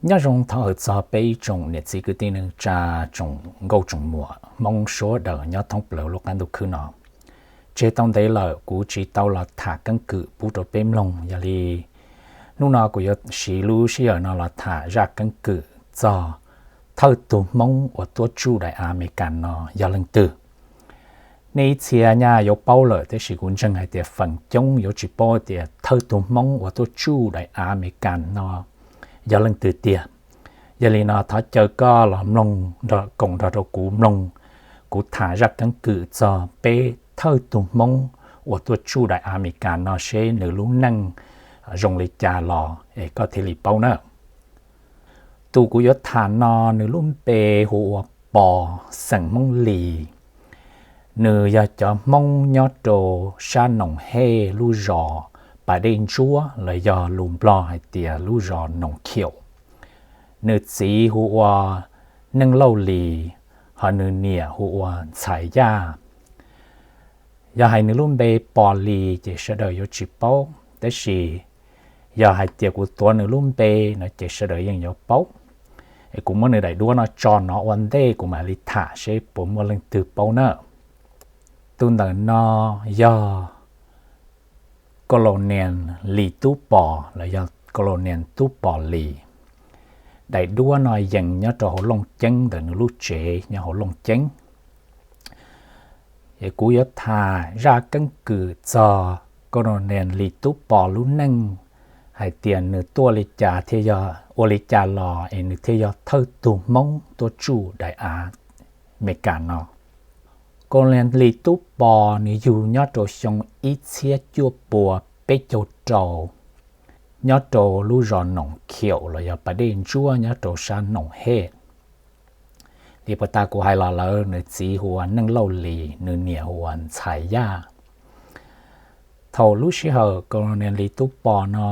Nyob zoo thov hawm txog peb ib tsoom niam txiv kwv tij neej tsa, tsoom nkauj tsoom muam Hmoob sawv daws nyob thoob plaws lub qab ntuj khwb no. Tseg tau ntev lawm kuv tsis tau los tham keeb kwm pub rau peb mloog, yog li hnub no kuv yuav siv lub sij hawm no los tham zaj keeb kwm txog thawj tug Hmoob uas tuaj tsuj daim av Amelikas no yog leej twg. Nej ib txhia nyaj yuav paub lawm, tab sis kuv ntseeg hais tias feem coob yuav tsis paub tias thawj tug Hmoob uas tuaj tsuj daim av Amelikas no yog leej twg tiag. Yog li no thov caw koj los mloog, koom nrog rau kuv mloog kuv tham zaj keeb kwm txog peb thawj tug Hmoob uas tuaj tsuj daim av Amelikas no seb nws lub neej zoo li cas los es koj thiaj li paub na. Tus kuv yuav tham no nws lub npe hu ua Pos, xeem Hmoob Lis. Nws yog cov Hmoob nyob rau sab Noom Hej lub zos Pas Dej Ntsuab los yog lus Nplog hais tias lub zos Noom Khiaum. Nws txiv hu ua Neej Lauj Lis, ho nws niam hu ua Ntxhais Yaj. Yog hais nws lub npe Pos Lis ces sawv daws yuav tsis paub, tab sis yog hais tias kuv tuav nws lub npe no ces sawv daws yeej yuav paub. Es kuv muab nws daim duab no tso no ua ntej kuv mam li tham seb puas muaj leej twg paub na. Tus ntawm no yog Colonel Lis Tub Pos los yog Colonel Tub Pos Lis. Daim duab no yees nyob rau hauv Looj Ceeb ntawm nws lub tsev nyob hauv Looj Ceeb. Es kuv yuav tham zaj keeb kwm txog Colonel Lis Tub Pos lub neej, hais tias nws tuaj li cas thiaj yog, ua li cas los es nws thiaj yog thawj tug Hmoob tuaj tsuj daim av Amelikas no. Colonel Lis Tub Pos nws yug nyob rau xyoo ib txhiab cuaj pua peb caug rau, nyob rau lub zos Noom Khiaum los yog Pas Dej Ntsuab nyob rau sab Noom Hej. Li puas tas kuv hais los lawm, nws txiv hu ua Neej Lauj Lis, nws niam hu ua Ntxhais Yaj. Thaum lub sij hawm Colonel Lis Tub Pos no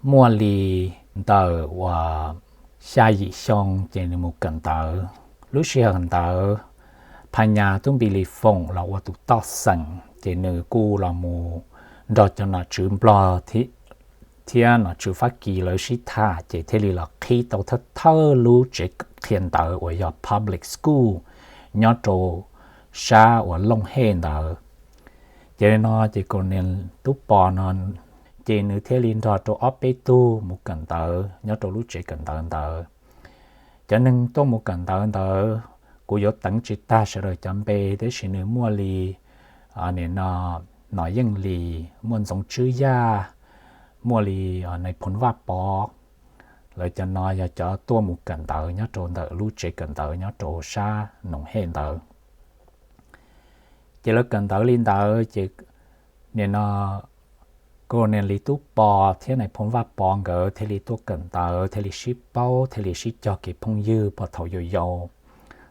muaj li ntawm uas xya yim xyoo ces nws mus kawm ntawv. Lub sij hawm ntawd Phas Nyas Tub Npis Lis Foom los ua tus toj xeem, ces nws kuj los mus nrog cov nom tswv Nplog thiab nom tswv Fab Kis lawv sib tham ces thiaj li los qhib tau thawj thawj lub tsev qhia ntawv uas yog public school nyob rau sab uas Looj Hej ntawd. Ces li no ces Colonel Tub Pos no ces nws thiaj li nrog rau ob peb tug mus kawm ntawv nyob rau lub tsev kawm ntawv ntawd. Cov neeg tuaj mus kawm ntawv ntawd kuv yuav teev tsis tag sawv daws cov npe, tab sis nws muaj li Nom Yeej Lis, muaj Ntxoov Tswb Yaj, muaj li Nais Phoo Vaj Pov. Lawv cov no yog cov tuaj mus kawm ntawv nyob rau ntawm lub tsev kawm ntawv nyob rau sab Noom Hej ntawd. Ces lawv kawm ntawv li ntawd ces nim no Colonel Lis Tub Pos thiab Nais Phoo Vaj Pov nkawd thiaj li tuaj kawm ntawv, thiaj li sib paub, thiaj li sib cog kev phooj ywg puag thaum yau yau.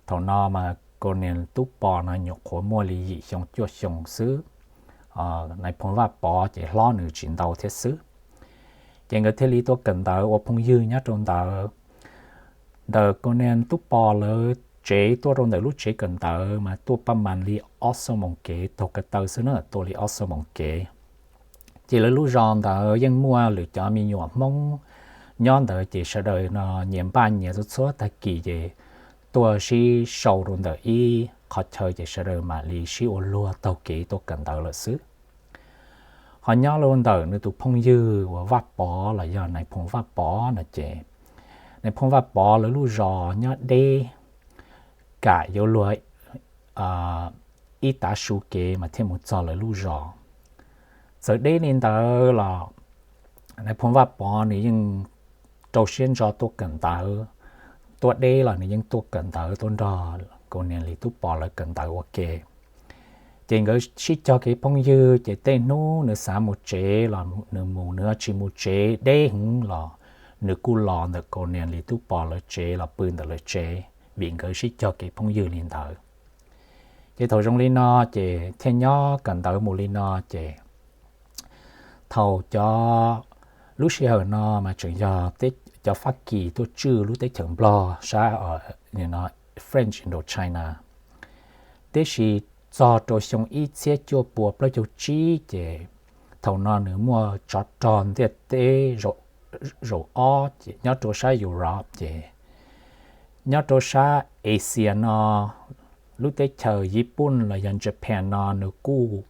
Thaum no mas Colonel Tub Pos no nyuam qhuav muaj li yim xyoo cuaj xyoo xwb, Nais Phoo Vaj Pov ces hlob nws tsis ntau thiab xwb. Ces nkawd thiaj li tuaj kawm ntawv ua phooj ywg nyob rau ntawd. Ntawm Colonel Tub Pos lawv tsev tuaj rau ntawm lub tsev kawm ntawv mas tuaj paj mas li ob xuab moos kev taug kev taw xwb na, tuaj li ob xuab moos kev. Ces lawv lub zos ntawd yeej muaj lwm cov me nyuam Hmoob nyob ntawd, ces sawv daws no nyias npaj nyias txhua txhua tag kis ces tuaj sib sau rau ntawm ib qhov chaw ces sawv daws mam li sib ua luag taug kev tuaj kawm ntawv lawm xwb. Ho nyob rau ntawm nws tus phooj ywg uas Vaj Pov los yog Nais Phoo Vaj Pov no ces Nais Phoo Vaj Pov lawv lub zos nyob deb, kam yuav luag ib tav su kev mas thiaj mus txog lawv lub zos. Txawm deb li ntawd los Nais Phoo Vaj Pov nws yeej rau siab ntso tuaj kawm ntawv, tuaj deb los nws yeej tuaj kawm ntawv tuaj nrog Colonel Lis Tub Pos lawv kawm ntawv ua ke. Ces nkawd sib cog kev phooj ywg ces tej hnub nws xav mus tsev los nws mus, nws tsis mus tsev deb heev los nws kuj los ntawm Colonel Lis Tub Pos lawv tsev los pw ntawm lawv tsev, vim nkawd sib cog kev phooj ywg li ntawd. Ces thaum zoo li no ces thiaj nyob kawm ntawv mus li no ces thaum cov, lub sij hawm no mas tseem yog cov Fab Kis tuaj tswj lub teb chaws Nplog sab French Indochina. Tiam sis txog rau xyoo ib txhiab cuaj pua plaub caug tsib ces thaum no nws muaj tsov rog ntiaj teb zaum zaum ob ces nyob rau sab Europe ces nyob rau sab Asia no, lub teb chaws Yiv Pooj los yog Japan no nws kuj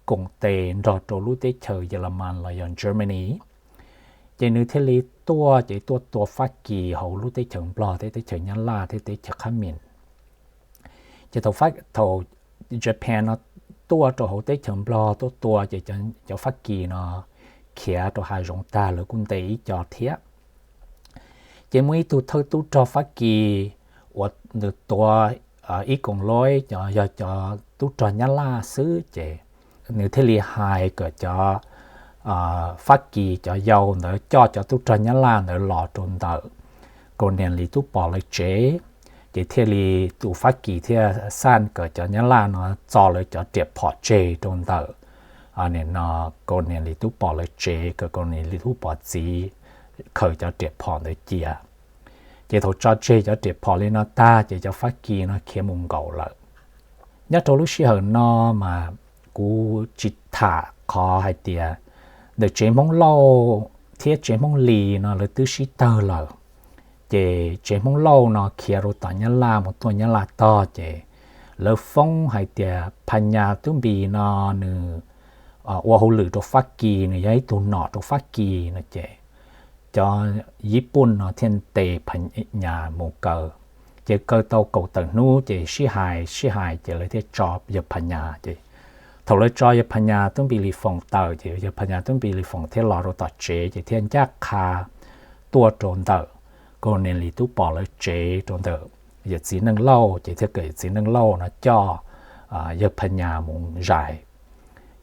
koom tes nrog rau lub teb chaws Yelamas los yog Germany. Ces nws thiaj li tuaj ces tuaj tua Fab Kis hauv lub teb chaws Nplog thiab teb chaws Nyab Laj thiab teb chaws Khab Mis. Ces thaum Japan no tuaj rau hauv teb chaws Nplog tuaj tua ces cov Fab Kis no khiav rau hav zoov tag, lawv kuj ntes ib co thiab. Ces muaj ib tug thawj tub rog Fab Kis uas nws tuav ib koom luj cov yog cov tub rog Nyab Laj xwb ces nws thiaj li hais kom cov Fab Kis cov yau ntawd coj cov tub rog Nyab Laj ntawd los rau ntawm Colonel Lis Tub Pos lawv tsev, ces thiaj li tus Fab Kis thiaj xaj kom cov Nyab Laj no txo lawv cov riam phom tseg rau ntawm Colonel Lis Tub Pos lawv tsev, kom Colonel Lis Tub Pos txiv khaws cov riam phom ntawd cia. Ces thaum tso tseg cov riam phom li no tag ces cov Fab Kis no khiav mus nkaum lawm. Nyob rau lub sij hawm no mas kuv tsis tham qhov hais tias ntawm tsev Hmoob Lauj thiab tsev Hmoob Lis no lawv twb sib tawg lawm. Ces tsev Hmoob Lauj no khiav rau tom Nyab Laj mus tuaj Nyab Laj tog ces lawv foob hais tias Phas Nyas Tub Npis no nws ua hauj lwm rau Fab Kis, nws yog ib tug nom rau Fab Kis no ces cov Yiv Pooj no thiaj ntes Phas Nyas mus kaw. Ces kaw tau kaum tawm hnub ces sib hais sib hais ces lawv thiaj tso yawg Phas Nyas ces thaum lawv tso yawg Phas Nyas Tub Npis Lis Foom tawm ces yawg Phas Nyas Tub Npis Lis Foom thiaj los rau tom tsev ces thiaj ncaj qha tuaj rau ntawm Colonel Lis Tub Pos lawv tsev rau ntawm yawm txiv Neej Lauj ces thiaj kom yawm txiv Neej Lauj no coj yawg Phas Nyas mus zais.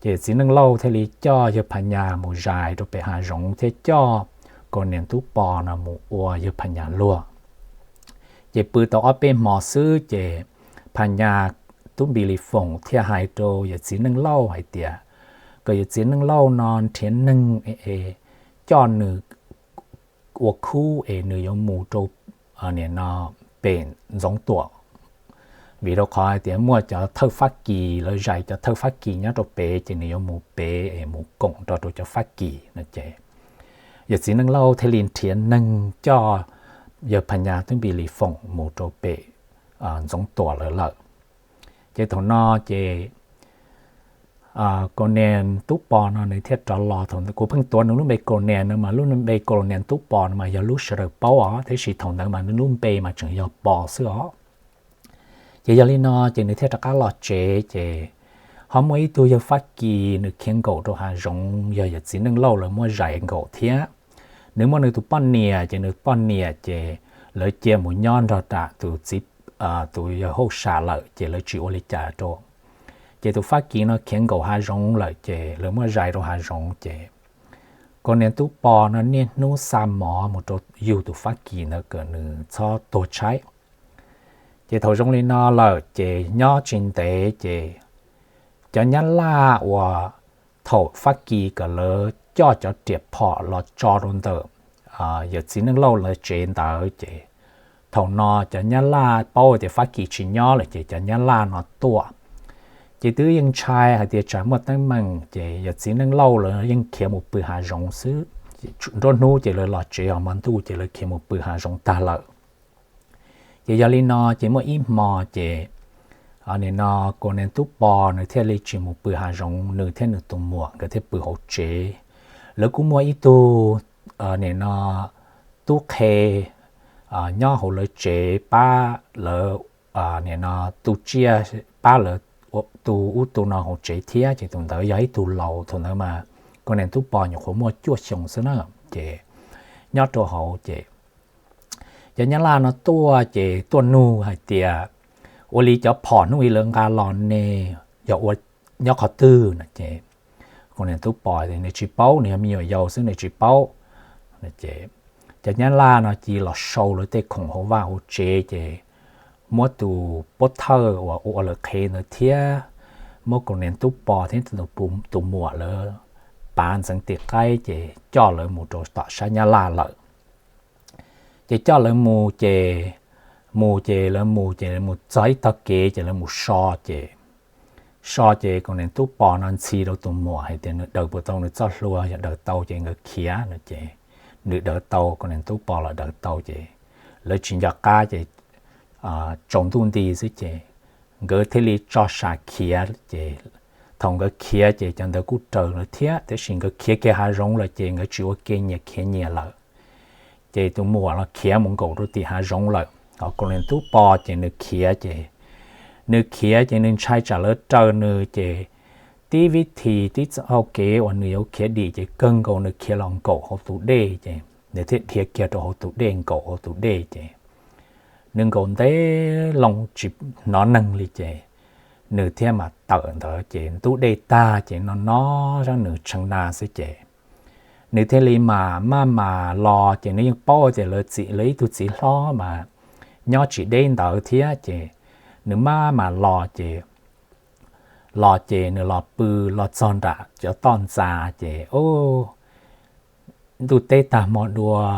Ces yawm txiv Neej Lauj thiaj li coj yawg Phas Nyas mus zais rau pem hav zoov thiab coj Colonel Tub Pos no mus ua yawg Phas Nyas luag. Ces pw tau ob peb hmo xwb ces Phas Nyas Tub Npis Lis Foom thiaj hais rau yawm txiv Neej Lauj hais tias kom yawm txiv Neej Lauj no nrhiav neeg coj nws ua khub es nws yuav mus rau nim no pem Ntxoov Tuam, vim rau qhov hais tias muaj cov thawj Fab Kis, lawv zais cov thawj Fab Kis nyob rau pem ces nws yuav mus pem es mus koom nrog rau cov Fab Kis no ces yawm txiv Neej Lauj thiaj li nrhiav neeg coj yawg Phas Nyas Tub Npis Lis Foom mus rau pem Ntxoov Tuam lawv lawm. Ces thaum no ces Colonel Tub Pos no nws thiaj rov los. Thaum kuv pheej tuav nws lub npe Colonel no mas lub npe Colonel Tub Pos no mas yog lub sawv daws paub os, tiam sis thaum ntawd mas nws lub npe mas tseem yog Pos xwb os. Ces yog li no ces nws thiaj rov qab los tsev ces ho muaj ib tug yawg Fab Kis nws khiav nkaum rau hav zoov, yog yawm txiv Neej Lauj lawv muab zais nkaum thiab. Nws muaj nws tus poj niam ces nws poj niam ces lawv cia mus nyob nrog rau tus txiv, tus yawg Hauj Sam lawm ces lawv tsis ua li cas rau. Ces tus Fab Kis no khiav nkaum hav zoov lawm ces lawv muab zais rau hav zoov ces Colonel Tub Pos no niaj hnub xa mov mus rau yug tus Fab Kis ntawd kom nws txhob tuag tshaib. Ces thaum zoo li no lawm ces nyob tsis ntev ces cov Nyab Laj uas thaum Fab Kis kom lawv coj cov riam phom los tso rau ntawm yawm txiv Neej Lauj lawv tsev ntawd ces thaum no cov Nyab Laj paub tias Fab Kis tsis nyob lawm ces cov Nyab Laj no tuaj. Ces twb yeej ntshai hais tias tsam muaj teeb meem ces yawm txiv Neej Lauj lawv yeej khiav mus pw hav zoov xwb. Nruab hnub ces lawv los tsev, ho hmo ntuj ces lawv khiav mus pw hav zoov tag lawm. Ces yog li no ces muaj ib hmo ces nim no Colonel Tub Pos nws thiaj li tsis mus pw hav zoov, nws thiab nws tus muam nkawd thiaj pw hauv tsev. Lawv kuj muaj ib tug nim no tub qhe nyob hauv lawv tsev pab lawv nim no tu tsiaj, pab lawv tu ub tu no hauv tsev thiab ces tus ntawd yog ib tug laus, thaum ntawd mas Colonel Tub Pos nyuam qhuav muaj cuaj xyoo xwb na. Ces nyob rau hauv ces cov Nyab Laj no tuaj ces tuaj nug hais tias ua li cov phom hnub ib lawv nqa los ne yog ua nyob qhov twg no ces Colonel Tub Pos nws tsis paub, nws yog me nyuam yaus xwb nws tsis paub. Cov Nyab Laj no cia los sau lawv tej khoom hauv vaj hauv tsev ces muab tus pov thawj uas ua lawv qhev ntawd thiab muab Colonel Tub Pos thiab tus muam lawv pav ntxeev tes qaib ces coj lawv mus rau tom sab Nyab Laj lawm. Ces coj lawv mus ces, mus ces lawv mus ces mus txog ib tog kev ces lawv mus so ces, so ces Colonel Tub Pos no ntxhi rau tus muam hais tias nws daws puas tau nws txoj hlua, yog daws tau ces nkawd khiav no ces nws daws tau, Kaus Lias Tub Pov los daws tau ces lawv tsis nco qab ces tsaus ntuj nti xwb ces nkawd thiaj li tso sam khiav ces thaum nkawd khiav ces cov ntawd kuj raws lawv thiab, tiam sis nkawd khiav kiag hav zoov lawm ces nkawd tsis ua ke nyias khiav nyias lawm. Ces tus muam los khiav mus nkaum rau tim hav zoov lawm, ho Kaus Lias Tub Pov ces nws khiav ces nws khiav ces nws ntshai tsam lawv raws nws ces tib vib thi tib txoj hau kev uas nws yuav khiav dim ces kawg nkaus nws khiav los nkaum hauv tus dej ces nws thiaj dhia kiag rau hauv tus dej, nkaum hauv tus dej ces nws nkaum ntev loo tsis hnov neeg li ces nws thiaj mam tawm ntawd ces ntub dej tag ces no no sab nws tshee na xwb ces nws thiaj li mam maj mam los ces nws yeej paub tias lawv txiv, lawv ib tug txiv hlob mas nyob tsis deb ntawd thiab ces nws maj mam los ces los ces nws los pw, los txog nram cov toj ntxas ces ntuj teb tag hmo dua,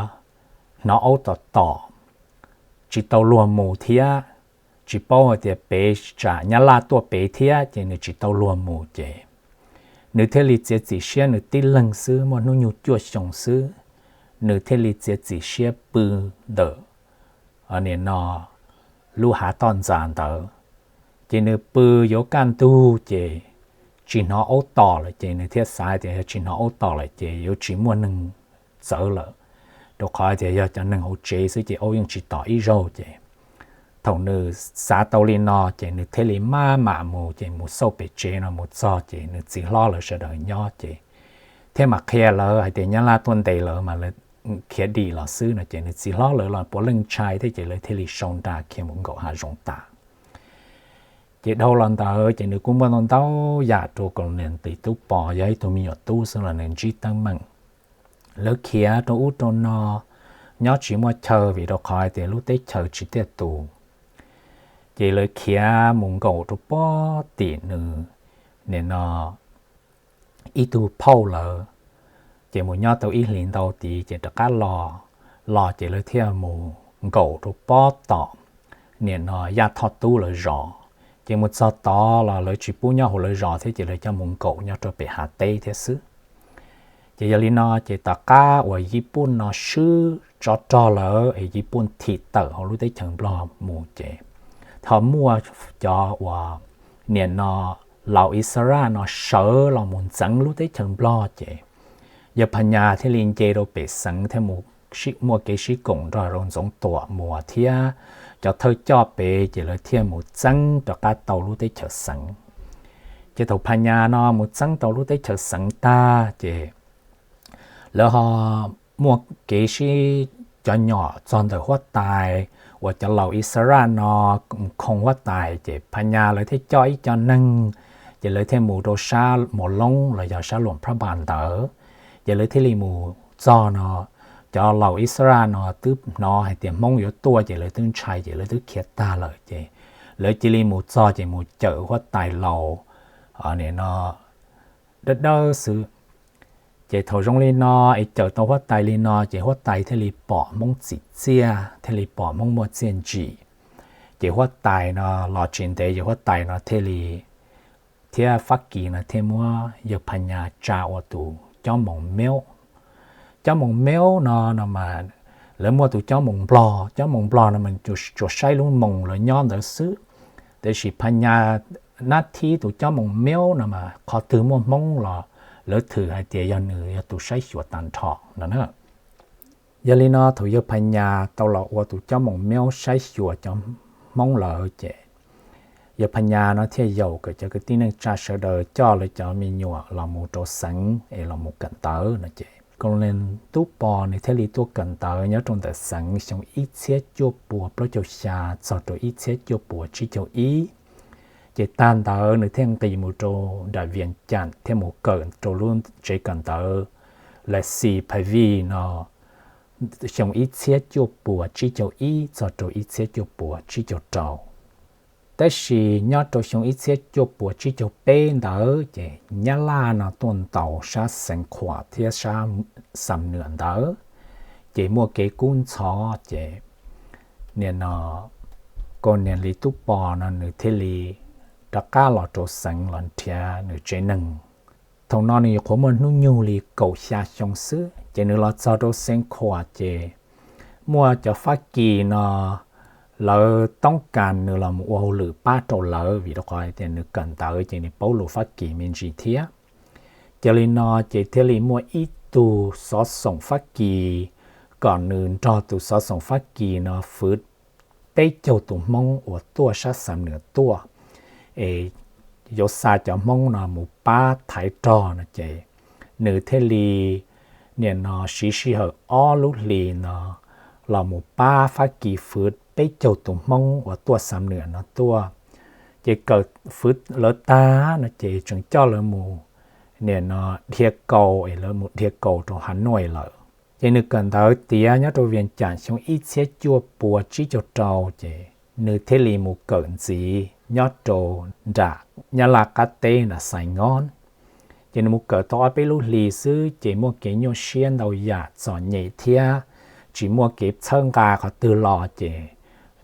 hnov aub tom tom, tsis tau luag mus thiab, tsis paub hais tias pem tsam nyab laj tuaj pem thiab ces nws tsis tau luag mus ces nws thiaj li txiav txim siab, nws tib leeg xwb muaj hnub nyoog cuaj xyoo xwb, nws thiaj li txiav txim siab pw ntawm nim no lub hav toj ntxas ntawd. Ces nws pw yuav kaj ntug ces tsis hnov aub tom lawm ces nws thiaj xav tias yog tsis hnov aub tom lawm ces yuav tsis muaj neeg txawv lawm, rau qhov tias yog cov neeg hauv tsev xwb ces aub yeej tsis tom ib zaug ces thaum nws xav tau li no ces nws thiaj li maj mam mus ces mus xauj pem tsev no mus txog ces nws txiv hlob lawv sawv daws nyob ces thiaj mam qhia lawv hais tias nyab laj tuaj ntes lawv mas lawv khiav dim los xwb no ces nws txiv hlob lawv los puav leej ntshai thiab ces lawv thiaj li sau nra khiav mus nkaum hav zoov tas. Ces dhau los ntawd ces nws kuj muaj ntau ntau yam rau Kaus Lias Tub Pov, yog ib tug me nyuam tub xwb los nws ntsib teeb meem. Lawv khiav rau ub rau no, nyob tsis muaj chaw vim rau qhov hais tias lub teb chaws tsis tiaj tus. Ces lawv khiav mus nkaum rau pob tim nws nim no ib tug phauj lawv, ces mus nyob tau ib hlis ntau tid ces rov qab los, los ces lawv thiaj mus nkaum rau pob tom nim no Yaj Thoj Tub lawv zos. Ces mus txog tod los lawv tsis pub nyob hauv lawv zos thiab ces lawv coj mus nkaum nyob rau pem hav teb thiab xwb. Ces yog li no ces tom qab uas Yij Pun no swb tsov rog lawm es Yij Pun thim tawm hauv lub teb chaws Nplog mus ces ho muaj cov uas nim no laus Ixaraj no sawv los mus ntxeev lub teb chaws Nplog ces yawg Phas Nyas thiaj li nce rau pem xeev thiab mus muaj kev sib koom nrog rau Ntxoov Tuam Muas thiab cov thawj coj pem ces lawv thiaj mus txeeb rov qab tau lub teb chaws xeev. Ces thaum Phas Nyas no mus txeeb tau lub teb chaws xeev tag ces lawv ho muaj kev sib cov nyom txog ntawm huab tais uas cov laus Ixaraj no khoo huab tais ces Phas Nyas lawv thiaj coj ib co neeg, ces lawv thiaj mus rau sab Mos Loob los yog sab Luam Phab Npas ntawd. Ces lawv thiaj li mus txog no, cov laus Ixaraj no twb hnov hais tias Hmoob yuav tuaj ces lawv twb ntshai ces lawv twb khiav tag lawm ces lawv cia li mus txog ces mus cawm huab tais laus nim no dawb dawb xwb. Ces thaum zoo li no es cawm tau huab tais li no ces huab tais thiaj li pom Hmoob txim txiaj, thiaj li pom Hmoob muaj txiaj ntsim. Ces huab tais no los tsis ntev ces huab tais no thiaj li, thiab Fab Kis no thiaj muab yawg Phas Nyas tsa ua tus cob moos meub. Cob moos meub no no mas lawv muaj tus cob moos nplog, cob moos nplog no mas tsuas saib lub moos lawv nyob ntawd xwb. Tiam sis Phas Nyas nab thib tus cob moos meub no mas qhov twg muaj Hmoob los lawv thwm hais tias yog nws yog tus saib xyuas tag nrho no na. Yog li no thaum yawg Phas Nyas tau los ua tus cob moos meub saib xyuas cov Hmoob lawm ces yawg Phas Nyas no thiaj yaum kom cov kwv tij neej tsa sawv daws coj lawv cov me nyuam los mus rau xeev es los mus kawm ntawv no ces Kaus Lias Tub Pos nws thiaj li tuaj kawm ntawv nyob rau ntawm xeev xyoo ib txhiab cuaj puas plaub caug xya txog rau ib txhiab cuaj puas tsib caug ib. Ces tag ntawd nws thiaj nqis mus rau nram Vias Cas thiab mus kawm rau lub tsev kawm ntawv Las Xis Phais Vij no xyoo ib txhiab cuaj puas tsib caug ib txog rau ib txhiab cuaj puas tsib caug rau. Tab sis nyob rau xyoo ib txhiab cuaj puas tsib caug peb ntawd ces Nyab Laj no tuaj ntaus sab Xeev Khuam thiab sab Xam Nuam ntawd, ces muaj kev kub ntxhov ces nim no Kaus Lias Tub Pos no nws thiaj li rov qab los rau xeev los nrhiav nws tsev neeg. Thaum no nws nyuam qhuav muaj hnub nyoog li kaum xya xyoo xwb. Ces nws los txog rau Xeev Khuam ces muaj cov Fab Kis no lawv toob kas nws los mus ua hauj lwm pab rau lawv, vim rau qhov tias nws kawm ntawv ces nws paub lus Fab Kis me ntsis thiab. Ces li no ces thiaj li muaj ib tug xov xoom Fab Kis kom nws nrog tus xov xoom Fab Kis no fwv peb caug tus Hmoob uas tuaj sab Xam Nuam tuaj, es yuav xa cov Hmoob no mus pab thaiv rog no ces nws thiaj li nim no siv sij hawm ob lub hlis no los mus pab Fab Kis fwv peb caug tus Hmoob uas tuaj Xam Nuam no tuaj. Ces kawm fwv lawv tag no ces tseem coj lawv mus nim no dhia kaus, es lawv mus dhia kaus rau Hav Nuaj lawm. Ces nws kawm ntawv tiav nyob rau Vias Cas xyoo ib txhiab cuaj pua tsib caug rau ces nws thiaj li mus kawm ntxiv nyob rau nram Nyab Laj qab teb nram Xais Ngob. Ces nws mus kawm tau ob peb lub hlis xwb ces muaj kev nyuaj siab ntau yam txom nyem thiab tsis muaj kev txhawb nqa qhov twg los ces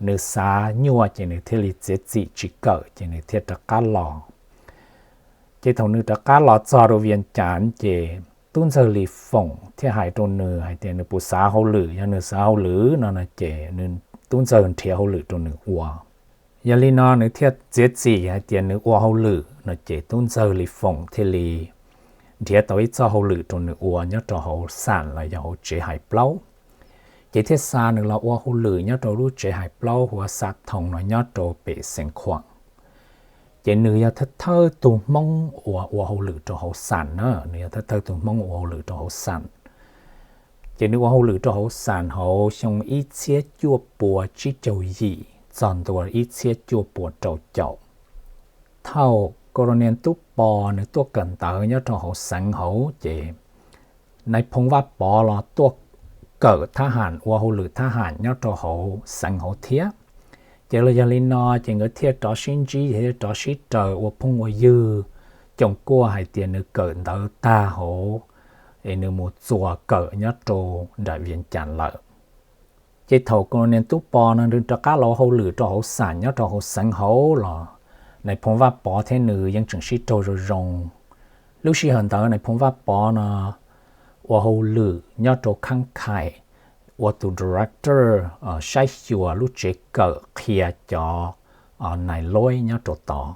nws xav nyuaj ces nws thiaj li txiav txim tsis kawm ces nws thiaj rov qab los. Ces thaum nws rov qab los txog rau Vias Cas ces tub ntxawg Lis Foom thiaj hais rau nws hais tias nws puas xav hauj lwm, yog nws xav hauj lwm no no ces nws tub ntxawg nrhiav hauj lwm rau nws ua. Yog li no nws thiaj txiav txim hais tias nws ua hauj lwm no ces tub ntxawg Lis Foom thiaj li nrhiav tau ib txoj hauj lwm rau nws ua nyob rau hauv xam los yog hauv tsev hais plaub. Ces thiaj xa nws los ua hauj lwm nyob rau lub tsev hais plaub hu ua Xa Thoo no nyob rau pem Xeev Khuam. Ces nws yog thawj thawj tug Hmoob uas ua hauj lwm rau hauv xam na, nws yog thawj thawj tug Hmoob ua hauj lwm rau hauv xam. Ces nws ua hauj lwm rau hauv xam hauv xyoo ib txhiab cuaj pua tsib caug yim txog ntua ib txhiab cuaj pua rau caum. Thaum Colonel Tub Pos nws tuaj kawm ntawv nyob rau hauv xeev hauv ces Nais Phoo Vaj Pov los tuaj kawm thab ham ua hauj lwm thab ham nyob rau hauv xeev hauv thiab. Ces los yog li no ces nkawd thiaj rov sib ntsib thiab rov sib raws ua phooj ua ywg, coom kuaj hais tias nws kawm ntawv tag hauv es nws mus txuas kawm nyob rau nram Vias Cas lawm. Ces thaum Colonel Tub Pos no nws rov qab los hauj lwm rau hauv xam nyob rau hauv xeev hauv los Nais Phoo Vaj Pov thiab nws yeej tseem sib raug zoo zoo. Lub sij hawm ntawd Nais Phoo Vaj Pov no ua hauj lwm nyob rau Khab Khais, ua tus director saib xyuas lub tsev kawm qhia cov nais loib nyob rau tod.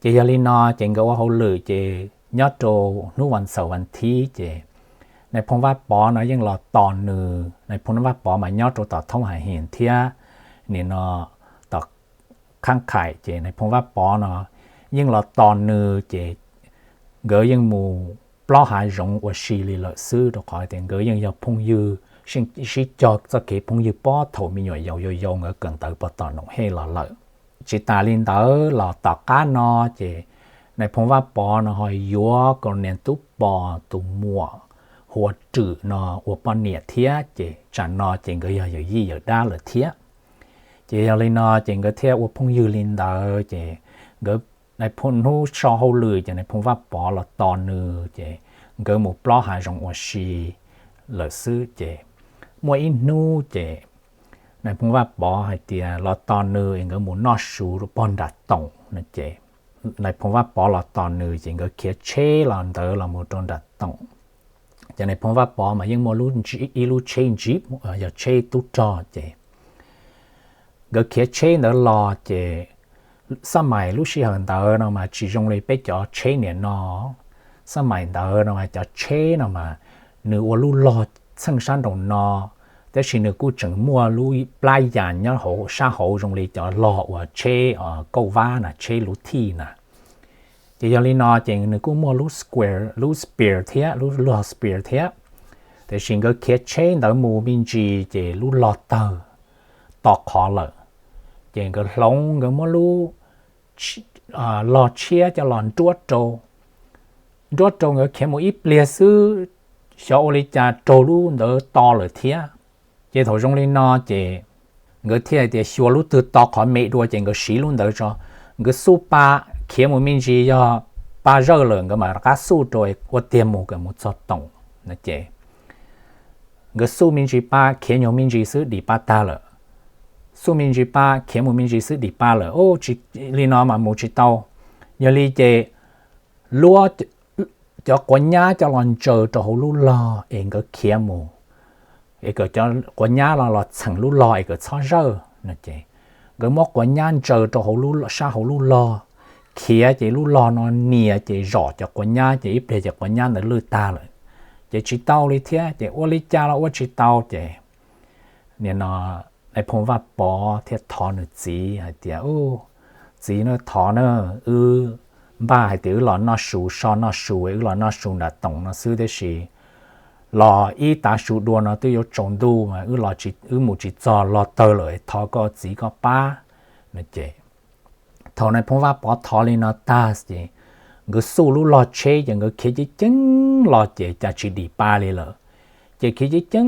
Ces yog li no ces nkawd ua hauj lwm ces nyob rau hnub vas xaum vas thiv ces Nais Phoo Vaj Pov no yeej los tos nws, Nais Phoo Vaj Pov mas nyob rau tom Thoob Has Hias thiab nim no tom Khab Khais ces Nais Phoo Vaj Pov no yeej los tos nws ces nkawd yeej mus plob hav zoov ua si li lawm xwb rau qhov tias nkawd yeej yog phooj ywg, sib cog txoj kev phooj ywg puag thaum me nyuam yaus yau yau nkawd kawm ntawv puag tom Noom Hej los lawm. Tsis tas li ntawd los tom qab no ces Nais Phoo Vaj Pov no ho yuav Colonel Tub Pos tus muam Huas Rwm no ua poj niam thiab ces tsam no ces nkawd yog yawm yij yawm dab lawm thiab. Ces yog li no ces nkawd thiaj ua phooj ywg li ntawd ces nkawd, Nais Phoo hnub so hauj lwm ces Nais Phoo Vaj Pov los tos nws ces nkawd mus plob hav zoov ua si lawm xwb ces muaj ib hnub ces Nais Phoo Vaj Pov hais tias los tos nws es nkawd mus noj su rau pog Nram Toom no ces Nais Phoo Vaj Pov los tos nws ces nkawd khiav tsheb los ntawd los mus rau Nram Toom. Ces Nais Phoo Vaj Pov mas yeej muaj ib lub tsheb jeep, yog tsheb tub rog ces nkawd khiav tsheb ntawd los ces xab mais lub sij hawm ntawd no mas tsis zoo li peb cov tsheb niam no. Xab mais ntawd no mas cov tsheb no mas nws ua lub log txheej sab nraum no, tab sis nws kuj tseem muaj lub plab yas nyob hauv sab hauv zoo li cov log uas tsheb kauj vab na, tsheb luv thij na. Ces yog li no ces nws kuj muaj lub square, lub spear thiab, lub log spear thiab. Tiam sis nkawd khiav tsheb ntawd mus me ntsis ces lub log tawg to qhov lawm. Ces nkawd hloov, nkawd muab lub log tshiab coj los nruab rau. Nruab rau nkawd khiav mus ib pliag xwb, xyov ua li cas raug lub ntawd to lawm thiab. Ces thaum zoo li no ces nkawd thiaj hais tias xyuas lub twg to qhov me dua ces nkawd siv lub ntawd tso. Nkawd xuj pa khiav mus me ntsis, yog pa zawj lawm nkawd mam rov qab xuj rau ua tiag mus kom mus txog Toom no ces nkawd xuj me ntsis pa khiav nyuag me ntsis xwb dim pa tag lawm. Xuj me ntsis pa khiav mus me ntsis xwb dim pa lawm, tsis li no mas mus tsis tau. Yog li ces luab cov quav nyab coj los ntsaws rau hauv lub log es nkawd khiav mus, es kom cov quav nyab no los txheem lub log es kom txhob zawj no ces nkawd muab quav nyab ntsaws rau hauv, sab hauv lub log, khiav ces lub log no nias ces zom cov quav nyab ces ib pliag ces quav nyab ntawd lwj tag lawm. Ces tsis tau li thiab ces ua li cas los ua tsis tau ces nim no Nais Phoo Vaj Pov thiaj thov nws txiv hais tias, Txiv na, thov na, wb npaj hais tias wb los noj su, so noj su, wb los noj su nram toom no xwb, tiam sis los ib tav su dua no twb yuav tsaus ntuj mas wb mus tsis txog, los tawg lawm, thov koj txiv koj pab no ces thaum Nais Phoo Vaj Pov thov li no tag ces nkawd xuj lub log tsheb ces nkawd khiav ceev ceev los ces cas tsis dim pa li lawm. Ces khiav ceev ceev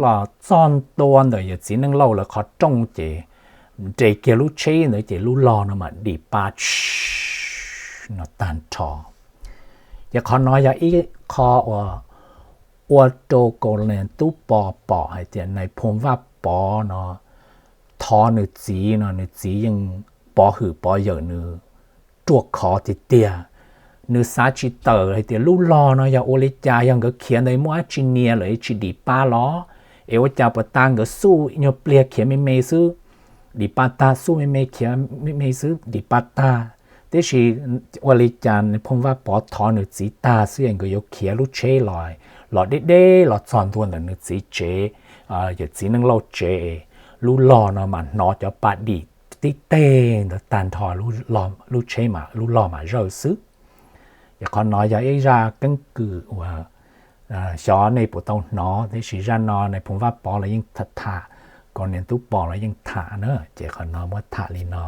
los txog ntua ntawm yawm txiv Neej Lauj lawv qhov rooj ces nres kiag lub tsheb ntawd ces lub log no mas dim pa no tag nrho. Ces qhov no yog ib qho uas ua rau Kaus Lis Tub Pos pom hais tias Nais Phoo Vaj Pov no thov nws txiv no nws txiv yeej pov hwm pov yawm nws ruaj khov tiag tiag. Nws xav tsis tawm hais tias lub log no yog ua li cas, yog nkawd khiav ntawd muaj dab tsi nias lawm tsis dim pa los, es ua cas puas tas nkawd xuj nyuag pliag khiav me me xwb, dim pa tag, xuj me me khiav me me xwb dim pa tag. Tiam sis ua li cas Nais Phoo Vaj Pov thov nws txiv tag xwb es nkawd yuav khiav lub tsheb los, los deb deb los txog ntua ntawm nws txiv tsev, yawm txiv Neej Lauj tsev, lub log no mas hnov cov pa dim tib teg ntawd tag nrho, lub tsheb, lub log mas zawj xwb. Ces qhov no yog ib zaj keeb kwm uas xyov nej puas tau hnov, tiam sis zaj no Nais Phoo Vaj Pov los yeej tham, Kaus Lis Tub Pos los yeej tham na, ces qhov no muab tham li no.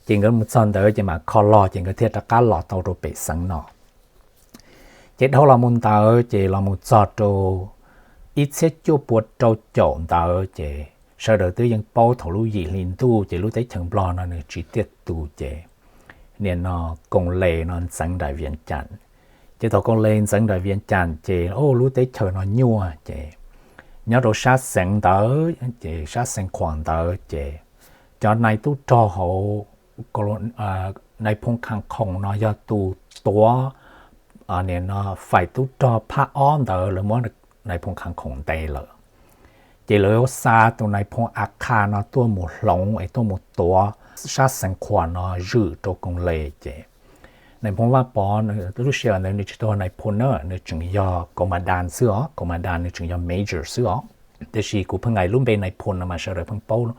Ces nkawd mus txog ntawd ces mam kho log ces nkawd thiaj rov qab los tau rau pem xeev no. Ces dhau los mus ntawd ces los mus txog rau ib txhiab cuaj pua rau caum ntawd ces sawv daws twb yeej paub thaum lub yim hli ntuj ces lub teb chaws Nplog no nws tsis tiaj tus ces nim no Koos Les no ntxeev nram Vias Cas. Ces thaum Koos Les ntxeev nram Vias Cas ces lub teb chaws no nyuaj ces nyob rau sab xeev ntawd ces sab xeev Khuam ntawd ces cov nais tub rog hauv Nais Phoo Khas Khoom no yog tus tuav fais tub rog phab ob ntawd, lawv muab Nais Phoo Khas Khoom ntes lawm. Ces lawv xa tus Nais Phoo A Khas no tuaj mus hloov es tuaj mus tuav sab xeev Khuam no zwm rau Koos Les ces Nais Phoo Vaj Pov lub sij hawm ntawd nws tsis tau Nais Phoo na, nws tseem yog Koos Mas Das xwb os, Koos Mas Das nws tseem yog Major xwb os. Tiam sis kuv pheej hais lub npe Nais Phoo no mas sawv daws pheej paub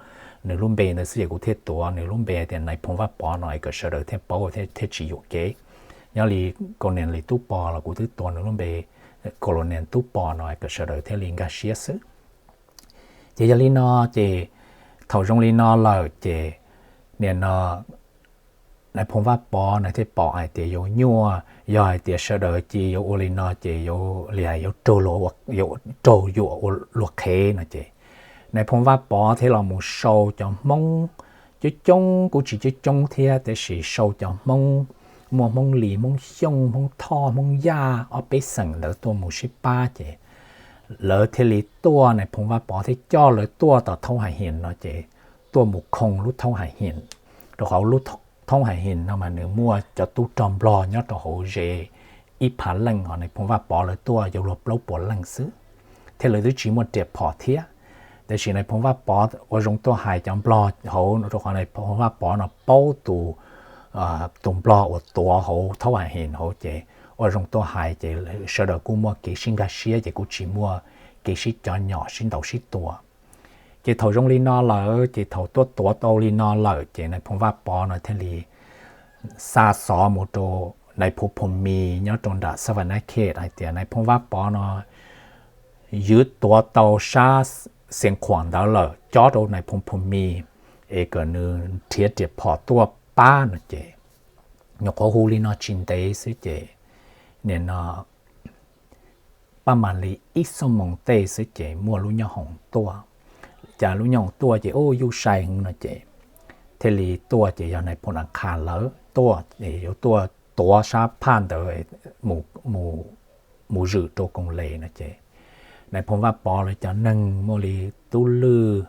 nws lub npe ntawd xwb ces kuv thiaj tuav nws lub npe hais tias Nais Phoo Vaj Pov no es kom sawv daws thiaj paub thiaj tsis yuam kev. Nyob li Kaus Lis Tub Pos los kuv twb tuav nws lub npe Kaus Lis Tub Pos no es kom sawv daws thiaj li nkag siab xwb. Ces yog li no ces thaum zoo li no lawm ces nim no Nais Phoo Vaj Pov nws thiaj pom hais tias yuav nyuaj, yog hais tias sawv daws cia yuav ua li no ces yuav li hais yuav raug, yuav raug yuam ua luag qhev no ces Nais Phoo Vaj Pov thiaj los mus sau cov Hmoob coob coob, kuj tsis coob coob thiab tiam sis sau cov Hmoob, muaj Hmoob Lis, Hmoob Xyooj, Hmoob Thoj, Hmoob Yaj ob peb xeem ntawd tuaj mus sib pab ces lawv thiaj li tuaj, Nais Phoo Vaj Pov thiaj coj lawv tuaj tom Thaub Hais Hias no ces tuaj mus khoo lub Thaub Hais Hias, rau qhov lub Thaub Hais Hias no mas nws muaj cov tub rog Nplog nyob rau hauv ze ib phav leej, ho Nais Phoo Vaj Pov lawv tuaj yuav luag plaub puas leej xwb, thiab lawv twb tsis muaj riam phom thiab. Tiam sis Nais Phoo Vaj Pov ua zoo tuaj hais cov Nplog hauv, rau qhov Nais Phoo Vaj Pov no paub tus, tus Nplog uas tuav hauv Thaub Hais Hias hauv ces ua zoo tuaj hais ces sawv daws kuj muaj kev sib nkag siab ces kuj tsis muaj kev sib cov nyom sib ntaus sib tua. Ces thaum zoo li no lawm ces thaum tuaj tuav tau li no lawm ces Nais Phoo Vaj Pov no thiaj li xa xov mus rau Nais Phoo Phoo Mis nyob rau nram Savannah Khej hais tias Nais Phoo Vaj Pov no ywv tuav tau sab Xeev Khuam ntawd lawm, cob rau Nais Phoo Phoo Mis es kom nws nrhiav riam phom tuaj pab no ces nyuam qhuav hu li no tsis ntev xwb ces nim no pab mam li ib xuab moos tej xwb ces muaj lub nyoob hoom tuaj. Cas lub nyoob hoom tuaj ces ub yuj sai heev no ces thiaj li tuaj ces yog Nais Phoo Nas Khas lawv tuaj es yuav tuaj tuav sab phaj ntawd mus zwm rau Koos Les no ces Nais Phoo Vaj Pov lawv cov neeg muaj li Tub Lwj,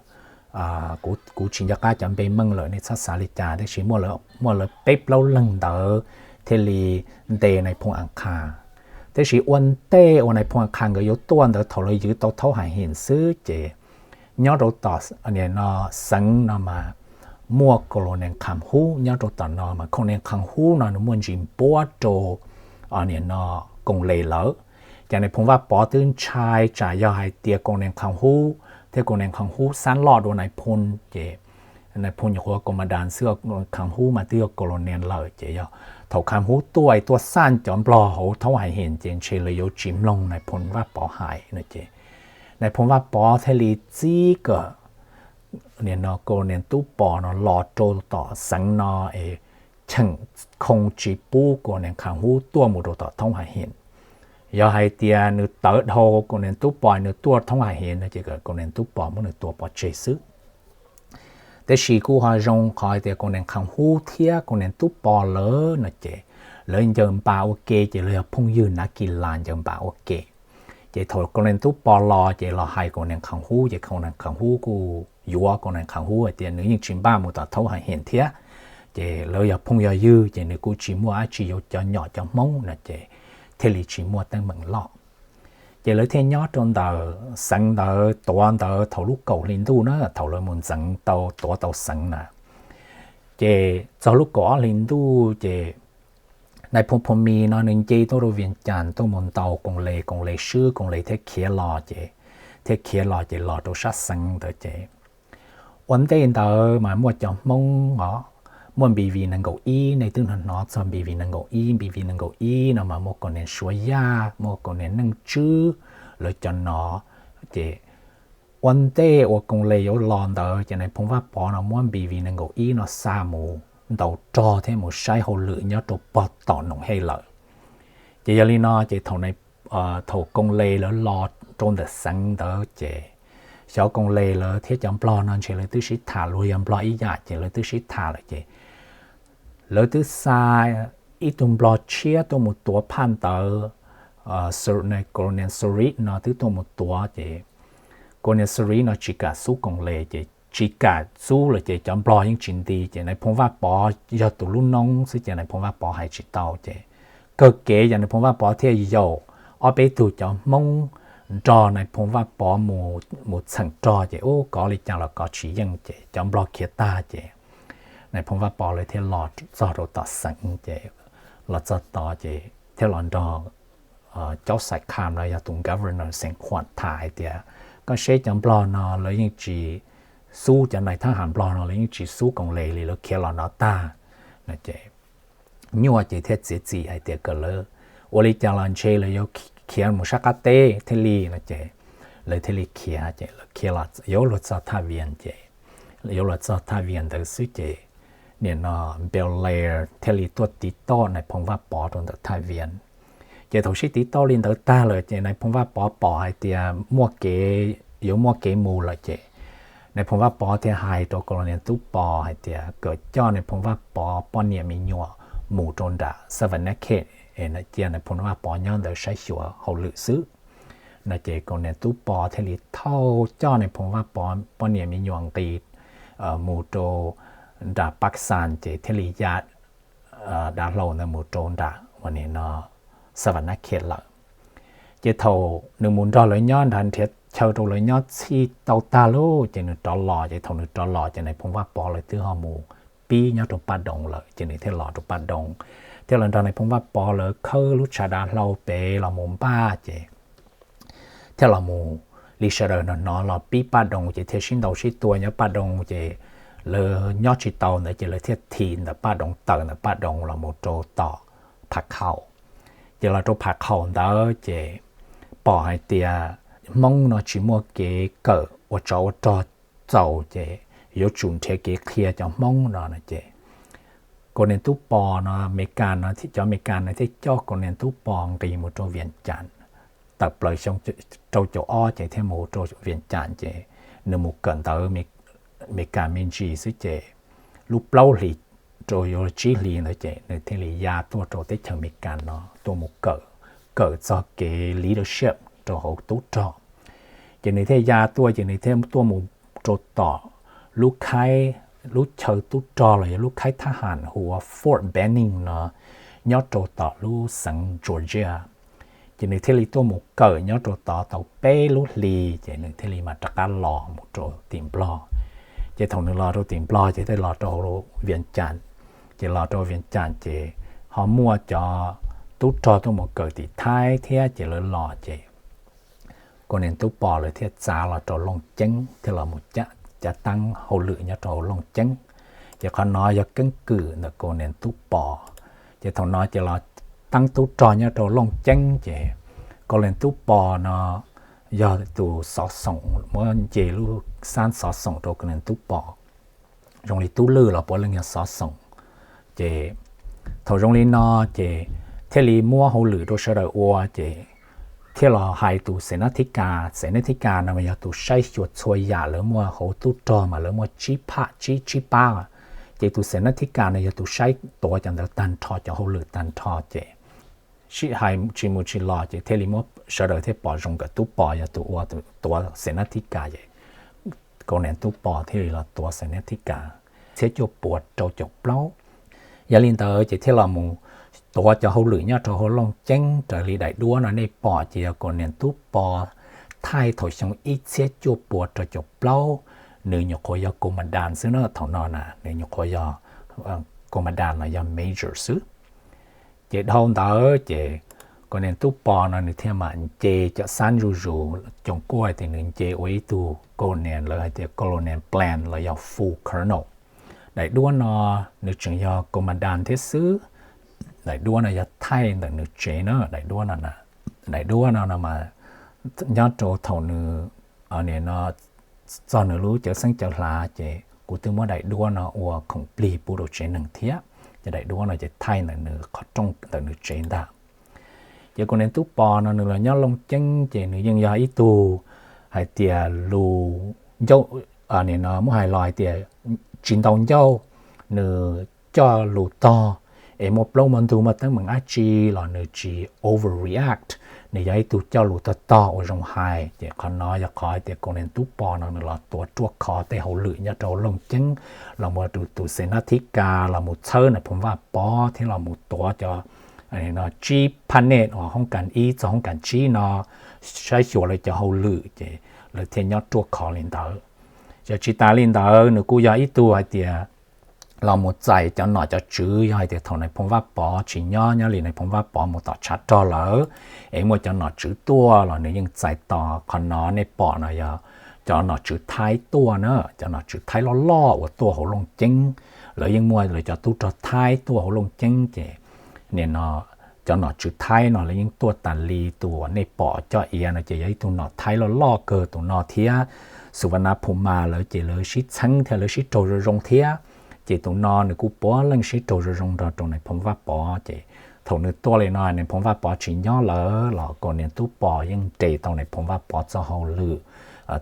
kuv tsis nco qab cov npe meej lawm nej txhob xav li cas, tab sis muaj lawv peb plaub leeg ntawd thiaj li ntes nais phoo Akhas. Tab sis ua ntej uas nais phoo Akhas nkawd yuav tuaj ntawd, thaum lawv ywv tau thaub Hais Him xwb ces nyob rau tom xeev no mas muaj Colonel Kham Hub nyob rau tom no, mas Colonel Kham Hub no nws muaj ntsis npuab rau no Koos Les lawm. Ces nais phoo Vaj Pov twb ntshai tsam yog hais tias Colonel Kham Hub thiab Colonel Kham Hub xab loj dua nais phoo ces nais phoo nyuam qhuav commandant xwb, Kham Hub mas twb yog Colonel lawm ces yog thaum Kham Hub tuaj tuaj xaj cov Nplog hauv thaub Hais Him ces ntshe lawv yuav tsis mloog nais phoo Vaj Pov hais no ces nais phoo Vaj Pov thiaj li txib kom Colonel Tub Pov no los rau tom xeev no es cheem khoo tsis pub Colonel Kham Hub tuaj mus rau tom thaub Hais Him. Yog hais tias nws tawv dhau Colonel Tub Pov nws tuaj thaub Hais Him no ces kom Colonel Tub Pov muab nws tua pov tseg xwb. Tab sis kuj ho zoo qhov hais tias Colonel Kham Hub thiab Colonel Tub Pov lawv no ces lawv ncaws npas ua ke ces lawv yog phooj ywg nav kis las ncaws npas ua ke. Ces thaum Colonel Tub Pov los ces los hais Colonel Kham Hub ces Colonel Kham Hub kuj yuav Colonel Kham Hub hais tias nws yeej tsis npaj mus tom thaub Hais Him thiab, ces lawv yog phooj yog ywg ces nws kuj tsis muaj dab tsi yuav cov nyom cov Hmoob no ces thiaj li tsis muaj teeb meem loj. Ces lawv thiaj nyob rau ntawm xeev ntawd tuav ntawd thaum lub kaum hli ntuj na, thaum lawv mus ntxeev tau tuav tau xeev na. Ces txog lub kaum ob hli ntuj ces nais phoo Phu Mis no nws nce tuaj rau Vias Cas tuaj mus ntaus Koos Les, Koos Les swb, Koos Les thiaj khiav los ces, thiaj khiav los ces los rau sab xeev ntawd ces ua ntej ntawd mas muaj cov Hmoob os, muaj B V nees nkaum ib, nej twb hnov hnov txog B V nees nkaum ib, B V nees nkaum ib no mas muaj Colonel Suav Yaj, muaj Colonel Neej Tswb, lawv cov no. Ces ua ntej uas Koos Les yuav los ntawd ces nais phoo Vaj Pov no muab B V nees nkaum ib no xa mus ntaus rog thiab mus saib hauj lwm nyob rau pog tom Noom Hej lawm. Ces yog li no ces thaum, thaum Koos Les lawv los rau ntawm xeev ntawd ces xyov Koos Les lawv thiab cov Nplog no ntshe lawv twb sib tham, luag yog Nplog ib yam ces lawv twb sib tham lawm ces lawv twb xa ib tug Nplog tshiab tuaj mus tuav phaj ntawd. Colonel Surit no twb tuaj mus tuav ces Colonel Surit no tsis kam xub Koos Les ces tsis kam xub lawm ces cov Nplog yeej tsis nti ces nais phoo Vaj Pov yog tus lub noob xwb ces nais phoo Vaj Pov hais tsis tau ces kawg kev ces nais phoo Vaj Pov thiaj yaum ob peb tug cov Hmoob nrog nais phoo Vaj Pov mus txheem rog ces ub kov li cas los kov tsis yeej ces cov Nplog khiav tag ces nais phoo Vaj Pov lawv thiaj los txog rau tom xeev ces los txog tod ces thiaj los nrog Caub Xais Kham no yog tus governor Xeev Khuam tham hais tias koj seb cov Nplog no lawv yeej tsis xub, cov nais thab ham Nplog no lawv yeej tsis xub Koos Les li, lawv khiav los no tag no ces nyuaj ces thiaj txiav txim hais tias kom lawv ua li cas los ntshe lawv yuav khiav mus sab qab teb thiaj li no ces lawv thiaj li khiav ces lawv khiav los yuav luag txog thaj Vias ces yuav luag txog thaj Vias ntawd xwb ces nim no Bel Air thiaj li tuaj tiv tauj nais phoo Vaj Pov rau ntawm thaj Vias. Ces thaum sib tiv tauj li ntawd tag lawm ces nais phoo Vaj Pov pom hais tias muaj kev, yuav muaj kev mus lawm ces nais phoo Vaj Pov thiaj hais rau Colonel Tub Pov hais tias kom coj nais phoo Vaj Pov poj niam me nyuam mus rau nram Savannakhet es cia nais phoo Vaj Pov nyob ntawd saib xyuas hauj lwm xwb no ces Colonel Tub Pov thiaj li thauj coj nais phoo Vaj Pov poj niam me nyuam nqis mus rau nram Paksan ces thiaj li ya dav hlau ntawd mus rau nram ua nim no Savannakhet lawm. Ces thaum nws mus nrog lawv nyob nrad nrhiav chaw rau lawv nyob txhij tau tag lawm ces nws rov los, ces thaum nws rov los ces nais phoo Vaj Pov lawv twb ho mus pib nyob rau Paj Doos lawm ces nws thiaj los rau Paj Doos, thiaj los nrog nais phoo Vaj Pov lawv khawb lub tshav dav hlau pem los mus npaj ces thiaj los mus li sawv daws hnov hnov los pib Paj Doos ces thiaj sib ntaus sib tua nyob Paj Doos ces lawv nyob tsis tau ntawd ces lawv thiaj thim ntawm Paj Doos, tawm ntawm Paj Doos los mus rau tom Phav Khaum. Ces los rau Phav Khaum ntawd ces pom hais tias Hmoob no tsis muaj kev kawm ua tsov ua rog txaus ces yuav tsum nrhiav kev qhia cov Hmoob no no ces Colonel Tub Pov no, Amelikas no, cov Amelikas no thiaj coj Colonel Tub Pov nqis mus rau Vias Cas. Tawm plaws xyoo rau caum ob ces thiaj mus rau Vias Cas ces nws mus kawm ntawv Amelikas me ntsis xwb ces lub plaub hlis rau yuav tsib hlis ntawd ces nws thiaj li ya tuaj rau teb chaws Amelikas no tuaj mus kawm, kawm txog kev leadership rau hauv tub rog. Ces nws thiaj ya tuaj ces nws thiaj tuaj mus rau tom lub khaib, lub chaw tub rog los yog lub khaib thab ham hu ua Fort Benning no, nyob rau tom lub xeev Georgia. Ces nws thiaj li tuaj mus kawm nyob rau tod tau peb lub hli, ces nws thiaj li mam rov qab los mus rau tim Nplog. Ces thaum nws los rau tim Nplog ces thiaj los rau hauv Vias Cas. Ces los rau Vias Cas ces ho muaj cov tub rog tuaj mus kawm tim Thaib thiab, ces lawv los ces Kaus Nias Tub Pos lawv thiaj txav los rau Looj Ceeb thiab los mus cav teeb hauj lwm nyob rau Looj Ceeb. Ces qhov no yog keeb kwm ntawm Kaus Nias Tub Pos. Ces thaum no ces los teeb tub rog nyob rau Looj Ceeb, ces Kaus Nias Tub Pos no yog tus xov xoom muab nce lub xab xov xoom rau Kaus Nias Tub Pos, zoo li Tub Lwj los puav leej yog xov xoom. Ces thaum zoo li no ces thiaj li muab hauj lwm rau sawv daws ua, ces thiaj los hais tus xeem nab thib kas. Xeem nab thib kas no mas yog tus saib xyuas txhua yam, lawv muaj hauv tub rog mas lawv muaj tsib pham tsib tsib pab. Ces tus xeem nab thib kas no yog tus saib tuav cov ntawd tag nrho, cov hauj lwm tag nrho. Ces sib hais tsis mus tsis los ces thiaj li muab, sawv daws thiaj pom zoo kom Tub Pos yog tus ua, tus tuav xeem nab thib kas, ces Kaus Nias Tub Pos thiaj li los tuav xeem nab thib kas txhiab cuaj puas rau caum plaub. Yog li ntawd ces thiaj los mus tuav cov hauj lwm nyob rau hauv Looj Ceeb. Raws li daim duab no nej pom ces yog Kaus Nias Tub Pos thaij thaum xyoo ib txhiab cuaj puas rau caum plaub, nws nyuam qhuav yog Kaus Mas Das xwb na. Thaum no na nws nyuam qhuav yog, Kaus Mas Das los yog major xwb. Ces dhau ntawd ces Kaus Nias Tub Pos no nws thiaj mam nce cov xab zuj zus, coom kuj hais tias nws nce ua ib tug Kaus Nias, lawv hais tias Colonel Bland los yog full colonel. Daim duab no nws tseem yog Kaus Mas Das thiab xwb. Daim duab no yog thaij ntawm nws tsev na, daim duab no. Daim duab no no mas nyob rau thaum nws, no, txog nws lub cawv xeeb cawv hla ces kuv twb muab daim duab no ua khoom plig pub rau tsev neeg thiab. Ces daim duab no ces thaij ntawm nws qhov rooj ntawm nws tsev ntag. Ces Kaus Nias Tub Pos no nws los nyob Looj Ceeb ces nws yeej yog ib tug hais tias lus ncauj, no muab hais los hais tias tsis ntau ncauj, nws coj lus tog, es muaj plaub muaj ntug muaj teeb meem dab tsi los nws tsis overreact. Nws yog ib tug coj lus tog tog ua zoo hais. Ces qhov no yog qhov hais tias Kaus Nias Tub Pos no nws los tuav ruaj khov tej hauj lwm nyob rau Looj Ceeb, los mus tus xeem nab thib kas los mus txhawb Nais Phoo Vaj Pov thiab los mus tuav cov tsib phab nej uas hoob kas ib txog hoob kas tsib no saib xyuas lawv cov hauj lwm, ces lawv thiaj nyob ruaj khov li ntawd. Ces tsis tas li ntawd nws kuj yog ib tug hais tias los mus txais cov nom cov tswv, yog hais tias thaum Nais Phoo Vaj Pov tsis nyob, nyob li Nais Phoo Vaj Pov mus tom tshav rog lawm, es muaj cov nom tswv tuaj los nws yeej txais tos. Qhov no nej pom no yog cov nom tswv Thaib tuaj na, cov nom tswv Thaib loj loj uas tuaj hauv Looj Ceeb. Lawv yeej muaj lawv cov tub rog Thaib tuaj hauv Looj Ceeb ces nim no cov nom tswv Thaib no lawv yeej tuaj tas li. Tus uas nej pom coj iav no ces yog ib tug nom Thaib loj loj kawg tus no thiab. Su Vas Nas Phu Mas lawv ces lawv sib txheeb thiab lawv sib raug zoo zoo thiab. Ces tus no nws kuj puav leej sib raug zoo zoo nrog rau Nais Phoo Vaj Pov. Ces thaum nws tuaj li no Nais Phoo Vaj Pov tsis nyob lawm los Kaus Nias Tub Pos yeej nres tau Nais Phoo Vaj Pov txoj hauj lwm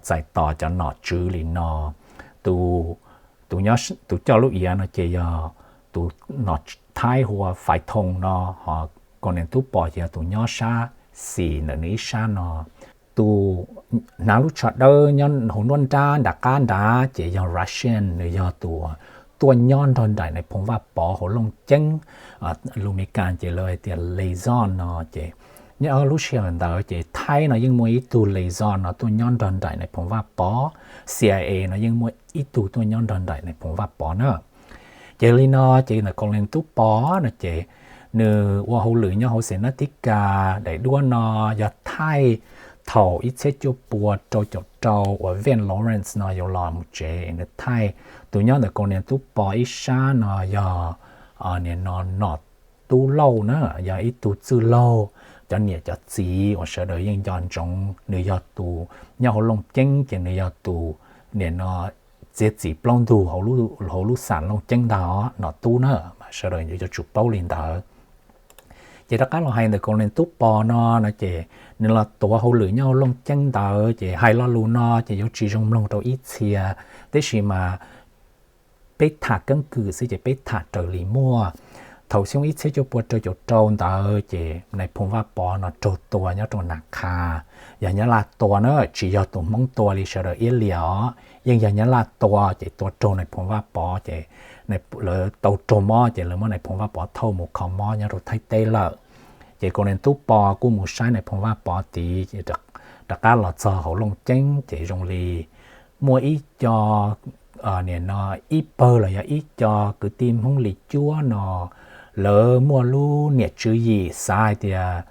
txais tos cov nom tswv li no. Tus, tus coj lub iav no ces yog tus nom Thaib hu ua Fais Thoo no, ho Kaus Nias Tub Pos ces yog tus nyob sab xis ntawm nws ib sab no. Tus hnav lub tsho dawb nyob hauv nruab nrab nram qab nrad ces yog Russian, nws yog tus tuaj nyob nrog nraim Nais Phoo Vaj Pov hauv Looj Ceeb. Lus Mes Kas ces lawv hais tias liaison no ces nyob lub sij hawm ntawd ces Thaib no yeej muaj ib tug liaison no tuaj nyob nrog nraim Nais Phoo Vaj Pov, CIA no yeej muaj ib tug tuaj nyob nrog nraim Nais Phoo Vaj Pov na. Ces li no ces ntawm Kaus Nias Tub Pos no ces nws ua hauj lwm nyob hauv xeem nab thib kas. Daim duab no yog thaij thaum ib txhiab cuaj pua rau caum rau uas Vance Lawrence no yuav los mus tsev, nws thaij. Tus nyob ntawm Kaus Nias Tub Pos ib sab no yog nim no nom Tub Lauj na, yog ib tug txwj laug, cov niam cov txiv uas sawv daws yeej nco ntsoov. Nws yog tus nyob hauv Looj Ceeb ces nws yog tus nim no txiav txim plaub ntug hauv lub xam Looj Ceeb ntag os, nom Tub na, mas sawv daws yuav tsum paub li ntawd. Ces rov qab los hais ntawm Kaus Nias Tub Pos no no ces nws los tuav hauj lwm nyob hauv Looj Ceeb ntawd ces hais lo lus no ces yuav tsis zoo mloog rau ib txhia, tab sis mas peb tham keeb kwm xwb ces peb tham raws li muaj. Thaum xyoo ib txhiab cuaj pua rau caum rau ntawd ces nais phoo Vaj Pov no raug tua nyob rau Nas Khas, yog Nyab Laj tua na, tsis yog tus Hmoob tua li sawv daws iab liam os, yeej yog Nyab Laj tua ces tua raug nais phoo Vaj Pov ces lawv tau raug mob ces lawv muab nais phoo Vaj Pov thauj mus kho mob nyob rau Thaib teb lawm. Ces Colonel Tub Pov kuj mus saib nais phoo Vaj Pov tid, rov qab los txog hauv Looj Ceeb ces zoo li muaj ib co, nim no ib pawg los yog ib co kwv tij Hmoob li cuab no, lawv muaj lub niam tswv yim xav hais tias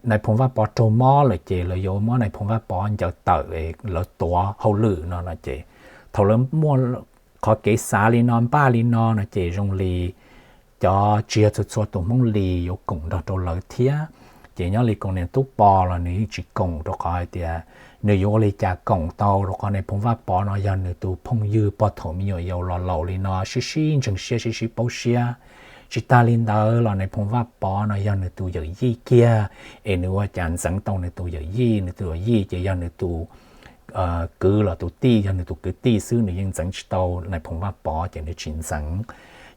nais phoo Vaj Pov raug mob lawm ces lawv yuav muab nais phoo Vaj Pov ncaws tawm, lawv tuav hauj lwm no no ces thaum lawv muaj qhov kev xav li no npaj li no no ces zoo li cov tsis yog txhua txhua tus Hmoob li yuav koom nrog rau lawv thiab. Ces nyob li Colonel Tub Pov los nws yeej tsis koom rau qhov hais tias nws yuav ua li cas koom tau, rau qhov nais phoo Vaj Pov no yog nws tus phooj ywg puag thaum me nyuam yaus los laus li no sib sib ntseeg siab sib sib paub siab. Tsis tas li ntawd los nais phoo Vaj Pov no yog nws tus yawm yij kiag, es nws ua cas ntxeev tau nws tus yawm yij, nws tus yawm yij ces yog nws tus kwv los tus tij, yog nws tus kwv tij xwb nws yeej ntxeev tsis tau nais phoo Vaj Pov ces nws tsis ntxeev.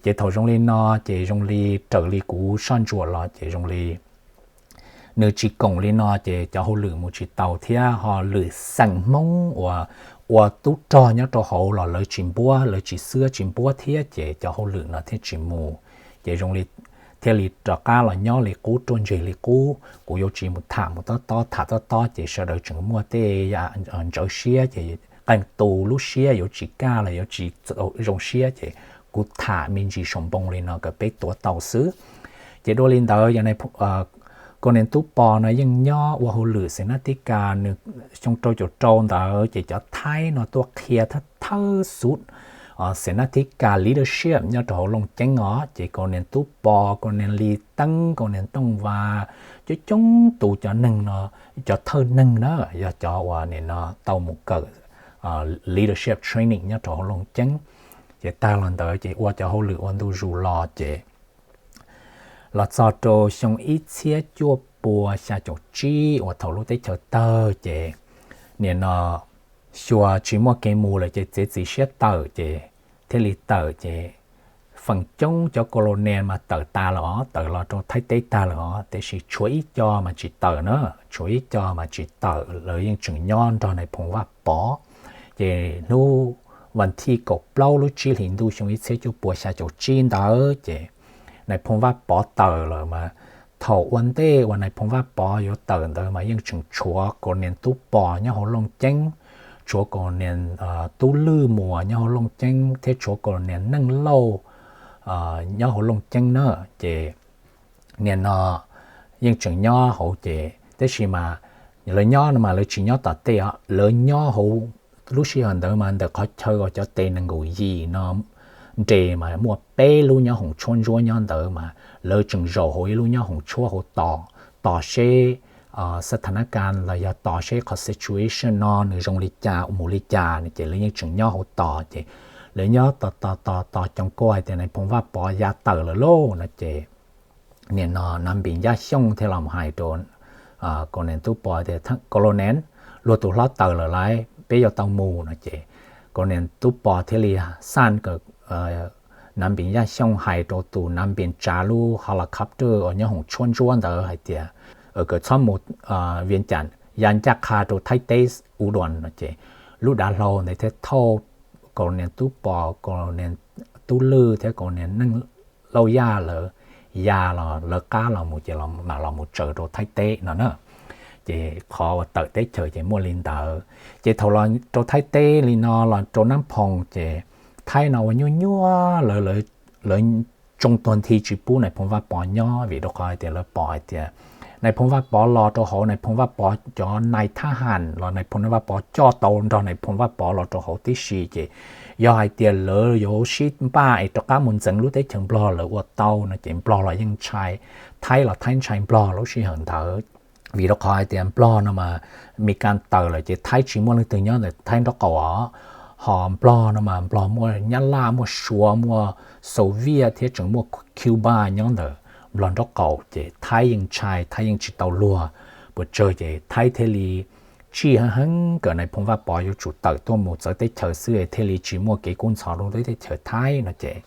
Ces thaum zoo li no ces zoo li raws li kuv soj ntsuam los ces zoo li nws tsis koom li no ces cov hauj lwm mus tsis tau thiab, ho lwm xeem Hmoob uas ua tub rog nyob rau hauv los lawv tsis npuab, lawv tsis xwab tsis npuab thiab ces cov hauj lwm no thiaj tsis mus. Ces zoo li thiaj li rov qab los nyob li qub ruaj ntseg li qub, kuv yuav tsis mus tham mus tob tob, tham tob tob ces sawv daws tseem muaj tej yam ntsawv siab ces qee tus lub siab yuav tsis kaj los yuav tsis zoo siab ces kuv tham me ntsis saum npoo li no kom peb tuav tau xwb. Ces dua li ntawd yog Colonel Tub Pov no yeej nyob ua hauj lwm xeem nab thib kas, nws xyoo rau caum rau ntawd ces cov Thaib no tuaj qhia thawj thawj xuv xeem nab thib kas leadership nyob rau hauv Looj Ceeb os, ces Colonel Tub Pov, Colonel Lis Teeb, Colonel Tooj Vas, coob coob tus cov neeg no, cov thawj neeg na, yog cov uas nim no tau mus kawm leadership training nyob rau hauv Looj Ceeb. Ces tag los ntawd ces ua cov hauj lwm ua ntu zus los ces los txog rau xyoo ib txhiab cuaj pua xya caum tsib uas thaum lub teb chaws tawg ces nim no xyuas tsis muaj kev mus lawm ces txiav txim siab tawm ces thiaj li tawm ces feem coob cov Colonel mas tawm tas lawm os, tawm los rau Thaib teb tag lawm os, tiam sis tshuav ib co mas tsis tawm na, tshuav ib co mas tsis tawm, lawv yeej tseem nyob nrog nais phoo Vaj Pov. Ces hnub vas thij kaum plaub lub tsib hlis ntuj xyoo ib txhiab cuaj pua xya caum tsib ntawd ces nais phoo Vaj Pov tawm lawm mas thaum ua ntej uas nais phoo Vaj Pov yuav tawm ntawd mas yeej tseem tshuav Colonel Tub Pov nyob hauv Looj Ceeb, tshuav Colonel Tub Lwj Muas nyob hauv Looj Ceeb thiab tshuav Colonel Neej Lauj nyob hauv Looj Ceeb na. Ces nim no yeej tseem nyob hauv ces tab sis mas lawv nyob no mas lawv tsis nyob tom tej os, lawv nyob hauv lub sij hawm ntawd mas ntawm qhov chaw uas cov tes nees nkaum yim no nres mas muaj peb lub nyob hoom tshuab ntsuab nyob ntawd mas lawv tseem zaum hauv ib lub nyob hoom tshuab hauv tos, tos seb xab tha nab kas los yog tos seb qhov situation no nws zoo li cas mus li cas no ces lawv yeej tseem nyob hauv tos ces lawv nyob tos tos tos tos coom kuj hais tias nais phoo Vaj Pov ya tawm lawm lauj no ces nim no Nav Npis Yaj Xyooj thiaj los hais rau Colonel Tub Pov tias, Colonel, luag tus hlob tawm lawm lauj, peb yuav tau mus no ces Colonel Tub Pov thiaj li xaj kom Nav Npis Yaj Xyooj hais rau tus Nav Npis tsav lub helicopter uas nyob hoom tshuab ntsuab ntawd hais tias kom txhob mus Vias Cas, ya ncaj qha rau Thaib teb ub dua no ces lub dav hlau ntawd thiaj thauj Colonel Tub Pov, Colonel Tub Lwj thiab Colonel Neej Lauj Yaj lawv ya los lawv qab los mus ces mam los mus tsaws rau Thaib teb no na. Ces qhov uas tawm teb chaws ces muaj li ntawd. Ces thaum los rau Thaib teb li no los rau Nab Phoos ces Thaib no ua nyuaj nyuaj lawv, lawv tsoo tuag nthi tsis pub nais phoo Vaj Pov nyob vim rau qhov hais tias lawv pom hais tias nais phoo Vaj Pov los rau hauv, nais phoo Vaj Pov cov nais thab ham los nais phoo Vaj Pov coj tau nrog nais phoo Vaj Pov los rau hauv tib si ces yog hais tias lawv yuav sib npaj es rov qab mus ntxeev lub teb chaws Nplog lawv ua tau no ces Nplog los yeej ntshai Thaib los Thaib ntshai Nplog lub sij hawm ntawd. Vim rau qhov hais tias Nplog no mas Mes Kas tawm lawm ces Thaib tsis muaj leej twg nyob ntawm Thaib nraub qaum os. Ho Nplog no mas Nplog muaj Nyab Laj, muaj Suav, muaj Soviet thiab tseem muaj Cuba nyob ntawm Nplog nraub qaum ces Thaib yeej ntshai, Thaib yeej tsis tau luag puas tsawg ces Thaib thiaj li tsij heev heev kom nais phoo Vaj Pov yuav tsum tawm tuaj mus txawv teb chaws xwb thiaj li tsis muaj kev kub ntxhov rau lub teb chaws Thaib no ces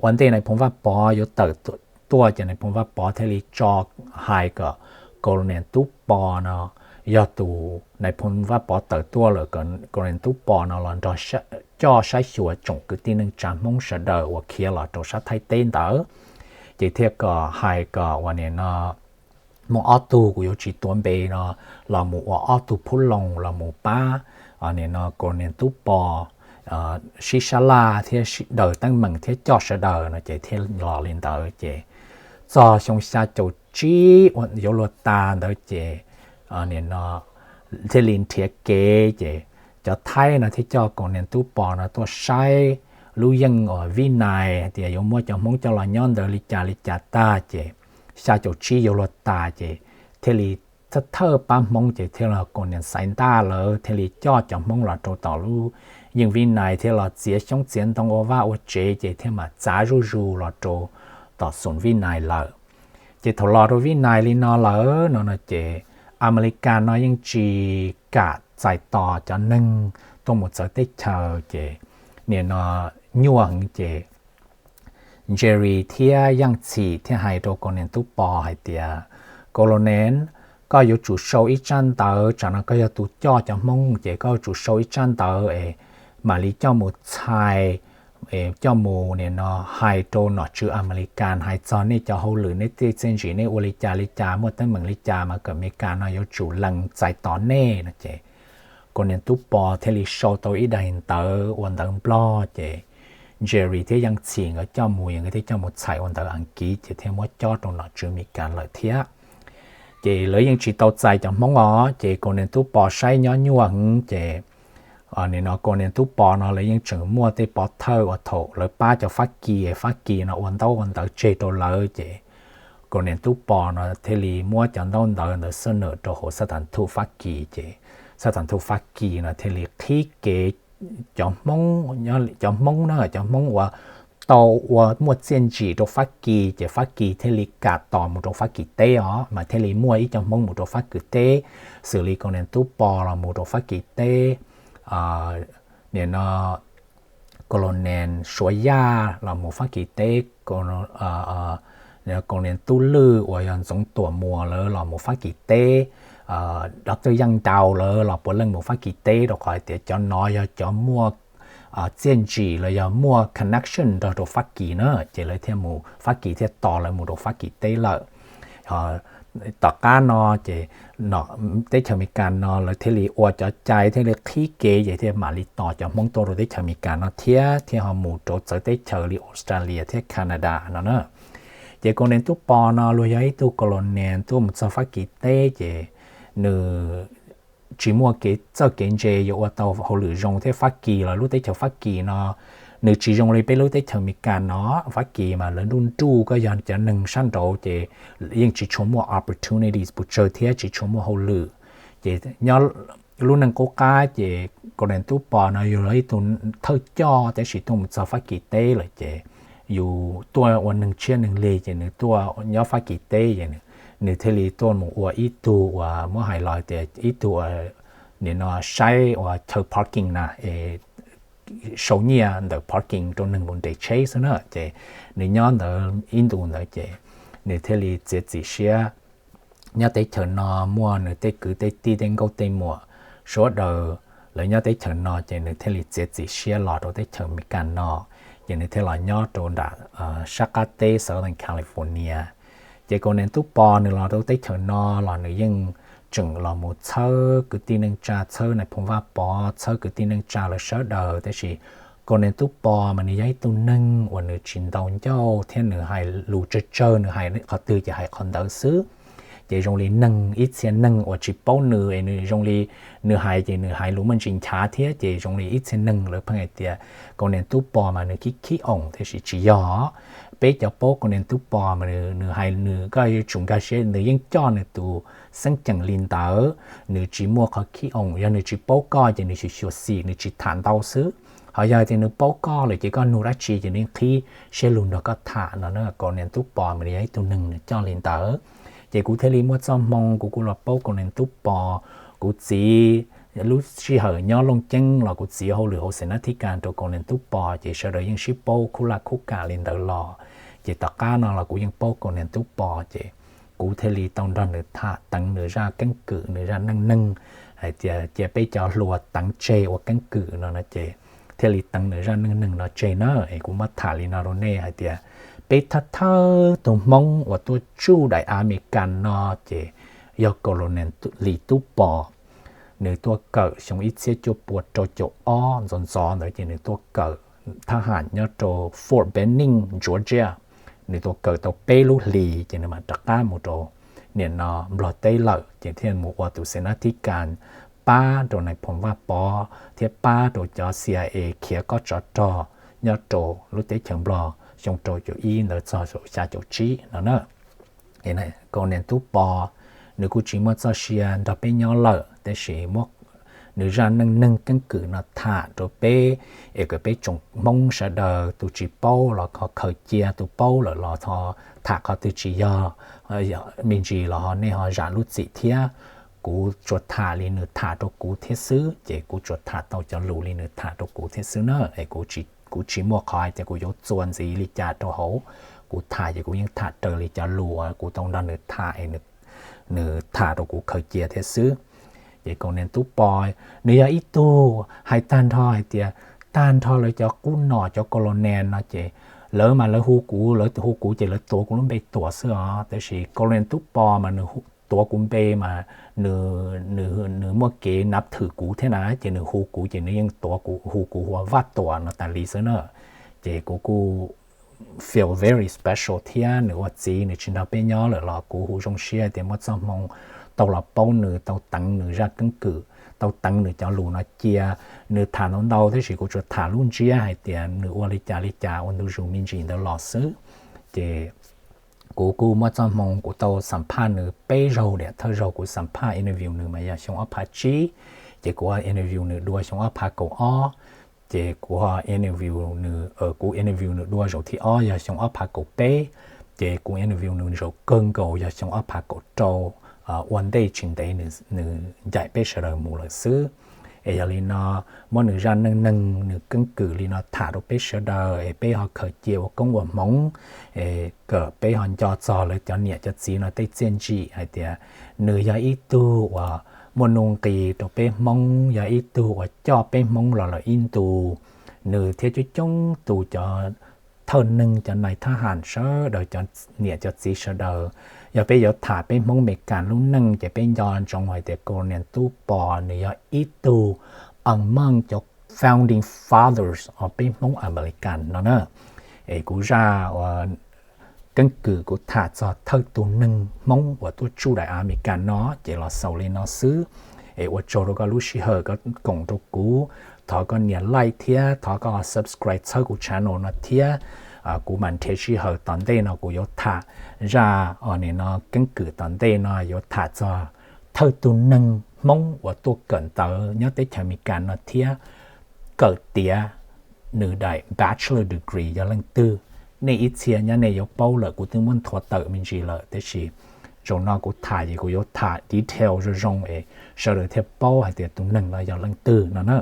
ua ntej nais phoo Vaj Pov yuav tawm tuaj ces nais phoo Vaj Pov thiaj li tso, hais kom Colonel Tub Pov no yog tus, nais phoo Vaj Pov tawm tuaj lawm, Colonel Tub Pov no los nrog coj saib xyuas tsoom kwv tij neej tsa Hmoob sawv daws uas khiav los rau sab Thaib teb ntawd. Ces thiaj kom hais kom uas nim no muaj ob tug kuv yuav tsis tuav npe no los mus ua ob tug phub loo los mus pab nim no Colonel Tub Pov sib sab laj thiab daws teeb meem thiab coj sawv daws no ces thiaj los li ntawd. Ces txog xyoo xya caum tsib yuav luag tas ntawd ces nim no thiaj li nrhiav kev ces cov Thaib no thiaj coj Colonel Tub Pov no tuaj saib lub yeej uas Vib Nais hais tias yuav muab cov Hmoob coj los nyob ntawd li cas li cas tag ces xya caum tsib yuav luag tas ces thiaj li thawj thawj pab Hmoob ces thiaj los Colonel Xaiv Ntaj lawv thiaj li coj cov Hmoob los rau tom lub yeej Vib Nais thiab los txiav xyoob txiav ntoo ua vaj ua tsev ces thiaj mam txav zuj zus los rau tom xoom Vib Nais lawm. Ces thaum los rau Vib Nais li no lawm no no ces Amelikas no yeej tsis kam txais tos cov neeg tuaj mus txawv teb chaws ces nim no nyuaj heev ces Jerry thiab Yaj Txhim thiaj hais rau Colonel Tub Pov hais tias, Colonel, koj yuav tsum sau ib tsab ntawv, tsam no koj yog tus coj cov Hmoob ces koj yuav tsum sau ib tsab ntawv es mam li coj mus txhais, coj mus nim no hais rau nom tswv Amelikas hais txog nej cov hauj lwm, nej tej txiaj ntsim nej ua li cas li cas, muaj teeb meem li cas mas kom Amelikas no yuav tsum lees txais tos nej no ces Colonel Tub Pov thiaj li sau tau ib daim ntawv ua ntawv Nplog ces Jerry thiab Yaj Txhim nkawd coj mus, nkawd thiaj coj mus txhais ua ntawv Askiv ces thiaj muab cob rau nom tswv Amelikas lawm thiab. Ces lawv yeej tsis tau txais cov Hmoob os, ces Colonel Tub Pov saib nyob nyuaj heev ces nim no Colonel Tub Pov no lawv yeej tseem muaj tej pov thawj uas thaum lawv pab cov Fab Kis, Fab Kis no ua ntaub ua ntawv tseg rau lawv ces Colonel Tub Pov no thiaj li muab cov ntaub ntawv ntawd xab nam rau hauv xab tham thuj Fab Kis ces xab tham thuj Fab Kis no thiaj li qhib kev cov Hmoob, cov Hmoob na, cov Hmoob uas tau ua muaj txiaj ntsim rau Fab Kis ces Fab Kis thiaj li kam tos mus rau Fab Kis teb os, mas thiaj li muaj ib co Hmoob mus rau Fab Kis teb, xws li Colonel Tub Pov los mus rau Fab Kis teb, nim no Colonel Suav Yaj los mus Fab Kis teb, Colonel Tub Lwj uas yog Ntxoov Tuam Muas lawv los mus Fab Kis teb, Doctor Yaj Ntau lawv los puav leej mus Fab Kis teb, rau qhov hais tias cov no yog cov muaj txiaj ntsim los yog muaj connection nrog rau Fab Kis na, ces lawv thiaj mus, Fab Kis thiaj tos lawv mus rau Fab Kis teb lawm. Tom qab no ces teb chaws Amelikas no lawv thiaj li ua cov cai thiaj li qhib kev ces thiaj mam li tos cov Hmoob tuaj rau teb chaws Amelikas no thiab, thiaj ho mus rau txawv teb chaws li Australia thiab Canada no na. Ces Colonel Tub Pov no luag yog ib tug Colonel tuaj mus txog Fab Kis teb ces nws tsis muaj kev txawj kev ntse yuav ua tau hauj lwm zoo thiab Fab Kis los lub teb chaws Fab Kis no nws tsis zoo li peb lub teb chaws Amelikas no. Fab Kis mas lawv nruj nruj, koj yog cov neeg sab nraud ces yeej tsis tshua muaj opportunities pes tsawg thiab tsis tshua muaj hauj lwm. Ces nyob lub neej qub qab ces Colonel Tub Pov no yog ib tug thawj coj tab sis tuaj mus txog Fab Kis teb lawm ces yus tuaj ua neeg tshiab neeg lig ces nws tuaj nyob Fab Kis teb es nws thiaj li tuaj mus ua ib tug uas muab hais los tias ib tug nim no saib uas chaw parking na, sau nyiaj ntawm parking rau neeg mus nres tsheb xwb na. Ces nws nyob ntawd ib ntus ntawd ces nws thiaj li txiav txim siab. Nyob teb chaws no muaj nws tej kwv tej tij tej nkauj tej muam sawv daws, lawv nyob teb chaws no ces nws thiaj li txiav txim siab los rau teb chaws Amelikas no, ces nws thiaj los nyob rau nram sab qab teb Southern California. Ces Colonel Tub Pov nws los rau teb chaws no los nws yeej tseem los mus txhawb kwv tij neej tsa, txhawb nais phoo Vaj Pov, txhawb kwv tij neej tsa lawv sawv daws, tab sis Colonel Tub Pov mas nws yog ib tug neeg uas nws tsis ntau ncauj thiab nws hais lus tsawg tsawg, nws hais qhov twg ces hais qhov ntawd xwb. Ces zoo li neeg, ib txhia neeg uas tsis paub nws es nws zoo li nws hais ces nws hais lus muaj ntsis nchav thiab, ces zoo li ib txhia neeg lawv pheej hais tias Colonel Tub Pov mas nws khib khib oos, tab sis tsis yog. Peb cov paub Colonel Tub Pov mas nws hais, nws, koj yuav tsum nkag siab, nws yeej coj nws tus xeeb ceem li ntawd, nws tsis muaj qhov khib oos. Yog nws tsis paub koj ces nws xyuam xim, nws tsis tham ntau xwb. Ho yog tias nws paub koj lawm ces koj nug dab tsi ces nws qhib siab lug nrog koj tham no na. Colonel Tub Pov mas nws yog ib tug neeg nws coj li ntawd. Ces kuv thiaj li muaj txoj hmoo kuv kuj los paub Colonel Tub Pov. Kuv txiv lub sij hawm nyob Looj Ceeb los kuv txiv hauj lwm hauv xeem nab thib kas rau Colonel Tub Pov, ces sawv daws yeej sib paub khub laj khub kam li ntawd los. Ces tom qab no los kuv yeej paub Kau Niam Tub Pos, ces kuv thiaj li tau nrog nws tham teev nws zaj keeb kwm, nws zaj neej neeg, hais tias cia peb cov hluas teev tseg ua keeb kwm no no ces thiaj li teev nws zaj neej neeg no tseg na. Es kuv muab tham li no rau nej hais tias peb thawj thawj tus Hmoob uas tuaj tsuj daim Amelikas no ces yog Kau Niam Lis Tub Pos. Nws tuaj kawm xyoo ib txhiab cuaj pua rau caum ob ntxov ntxov ntawd ces nws tuaj kawm thab ham nyob rau Fort Benning, Georgia. Nws tuaj kawm tau peb lub hlis ces nws mam rov qab mus rau niam no Nplog teb lawm, ces thiaj mus ua tus xeem nab thib kas pab rau nais phoo Vaj Pov thiab pab rau cov CIA khiav kob tsov rog nyob rau lub teb chaws Nplog xyoo rau caum ib ntawd txog xya caum tsib no na. Kau Niam Tub Pos nws kuj tsis muaj txoj sia nrog peb nyob lawm, tab sis muab nws zaj neej neeg keeb kwm no tham rau peb, es kom peb tsoom Hmoob sawv daws tus tsis paub los ho khaws cia, tus paub lawm los ho tham qhov twg tsis yog me ntsis los ho nej ho zam lub txim thiab. Kuv tsuas tham li nws tham rau kuv thiab xwb, ces kuv tsuas tham tau cov lus li nws tham rau kuv thiab xwb na. Es kuv tsis muaj qhov hais tias kuv yuav txuas ntxiv li cas rau hauv. Kuv tham ces kuv yeej tham raws li cov lus uas kuv tau nrog nws tham, nws tham rau kuv khaws cia thiab xwb. Ces Kau Niam Tub Pos nws yog ib tug hais tag nrho hais tias tag nrho lawv cov qub nom cov Kau Niam no ces lawv mas lawv hu kuv, lawv hu kuv ces lawv tuav kuv lub npe Tuam xwb os, tab sis Kau Niam Tub Pos mas nws tuav kuv npe mas nws muaj kev nab thwm kuv thiab na, ces nws hu kuv ces nws yeej tuav kuv, hu kuv ua Vaj Tuam no tas li xwb na. Ces kuv kuj feel very special thiab. Nws ua txiv nws tsis nrog peb nyob lawm los kuv hu zoo siab tias muaj txoj hmoo tau los paub nws, tau teev nws zaj keeb kwm, tau teev nws cov lus no cia. Nws tham ntau ntau tab sis kuv tsuas tham lub ntsiab hais tias nws ua li cas li cas ua ntu zus me ntsis ntawd los xwb. Ces kuv kuj muaj txoj hmoo kuv tau xam phaj nws peb zaug, niam thawj zaug kuv xam phaj interview nws mas yog xyoo ob phav tsib, ces kuv interview nws dua xyoo ob phav kaum ob, ces kuv interview nws, kuv interview nws dua zaum thib ob yog xyoo ob phav kaum peb, ces kuv interview nws zaum kawg nkaus yog xyoo ob phav kaum rau, ua ntej tsis ntev nws ncaim peb sawv daws mus lawm xwb. Es yog li no muab nws zaj neej neeg nws keeb kwm li no tham rau peb sawv daws es peb ho khaws cia ua koob ua hmoov, es kom peb ho nco txog lawv cov niam cov txiv no tej txiaj ntsim hais tias nws yog ib tug uas muaj nuj nqis rau peb Hmoob, yog ib tug uas coj peb Hmoob los lawm ib ntus. Nws thiab coob coob tus cov thawj neeg cov nais thab ham sawv daws cov niam cov txiv sawv daws, yog peb yuav tham peb Hmoob Meskas lub neej ces peb nco ntsoov hais tias Kau Niam Tub Pos nws yog ib tug among cov founding fathers of peb Hmoob Amelikas no na. Es kuv zaj uas keeb kwm kuv tham txog thawj tus neeg Hmoob uas tuaj tsuj daim Amelikas no ces los xaus li no xwb. Es ua tsaug rau koj lub sij hawm koj koom rau kuv. Thov koj nias like thiab thov koj subscribe txhawb kuv channel no thiab. Kuv mam nrhiav sij hawm tom ntej no kuv yuav tham zaj, nim no keeb kwm tom ntej no yuav tham txog thawj tus neeg Hmoob uas tuaj kawm ntawv nyob teb chaws Amelikas no thiab kawm tiav nws daim bachelor degree yog leej twg. Nej ib txhia nyab nej yuav paub lawm, kuv twb muab nthuav tawm me ntsis lawm, tab sis zaum no kuv tham ces kuv yuav tham detail zoo zoo es sawv daws thiaj paub hais tias tus neeg no yog leej twg no na.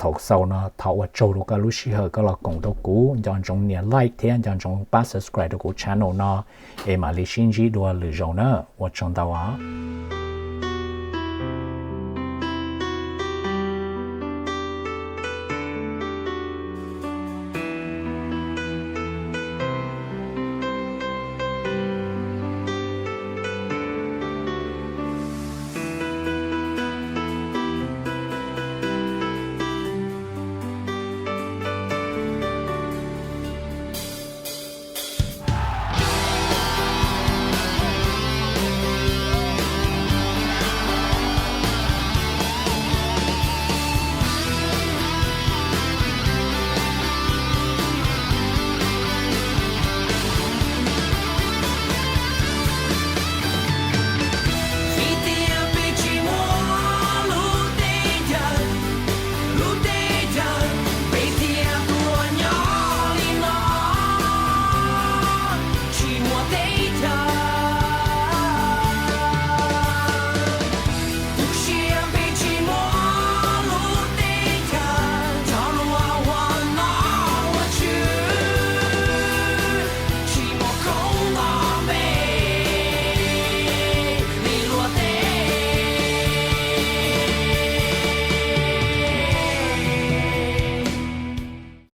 Thaum xaus no thov ua tsaug rau koj lub sij hawm koj los koom rau kuv, nco ntsoov nias like thiab nco ntsoov pab subscribe rau kuv channel no, es mam li sib ntsib dua lwm zaus na. Ua tsaug ntau os.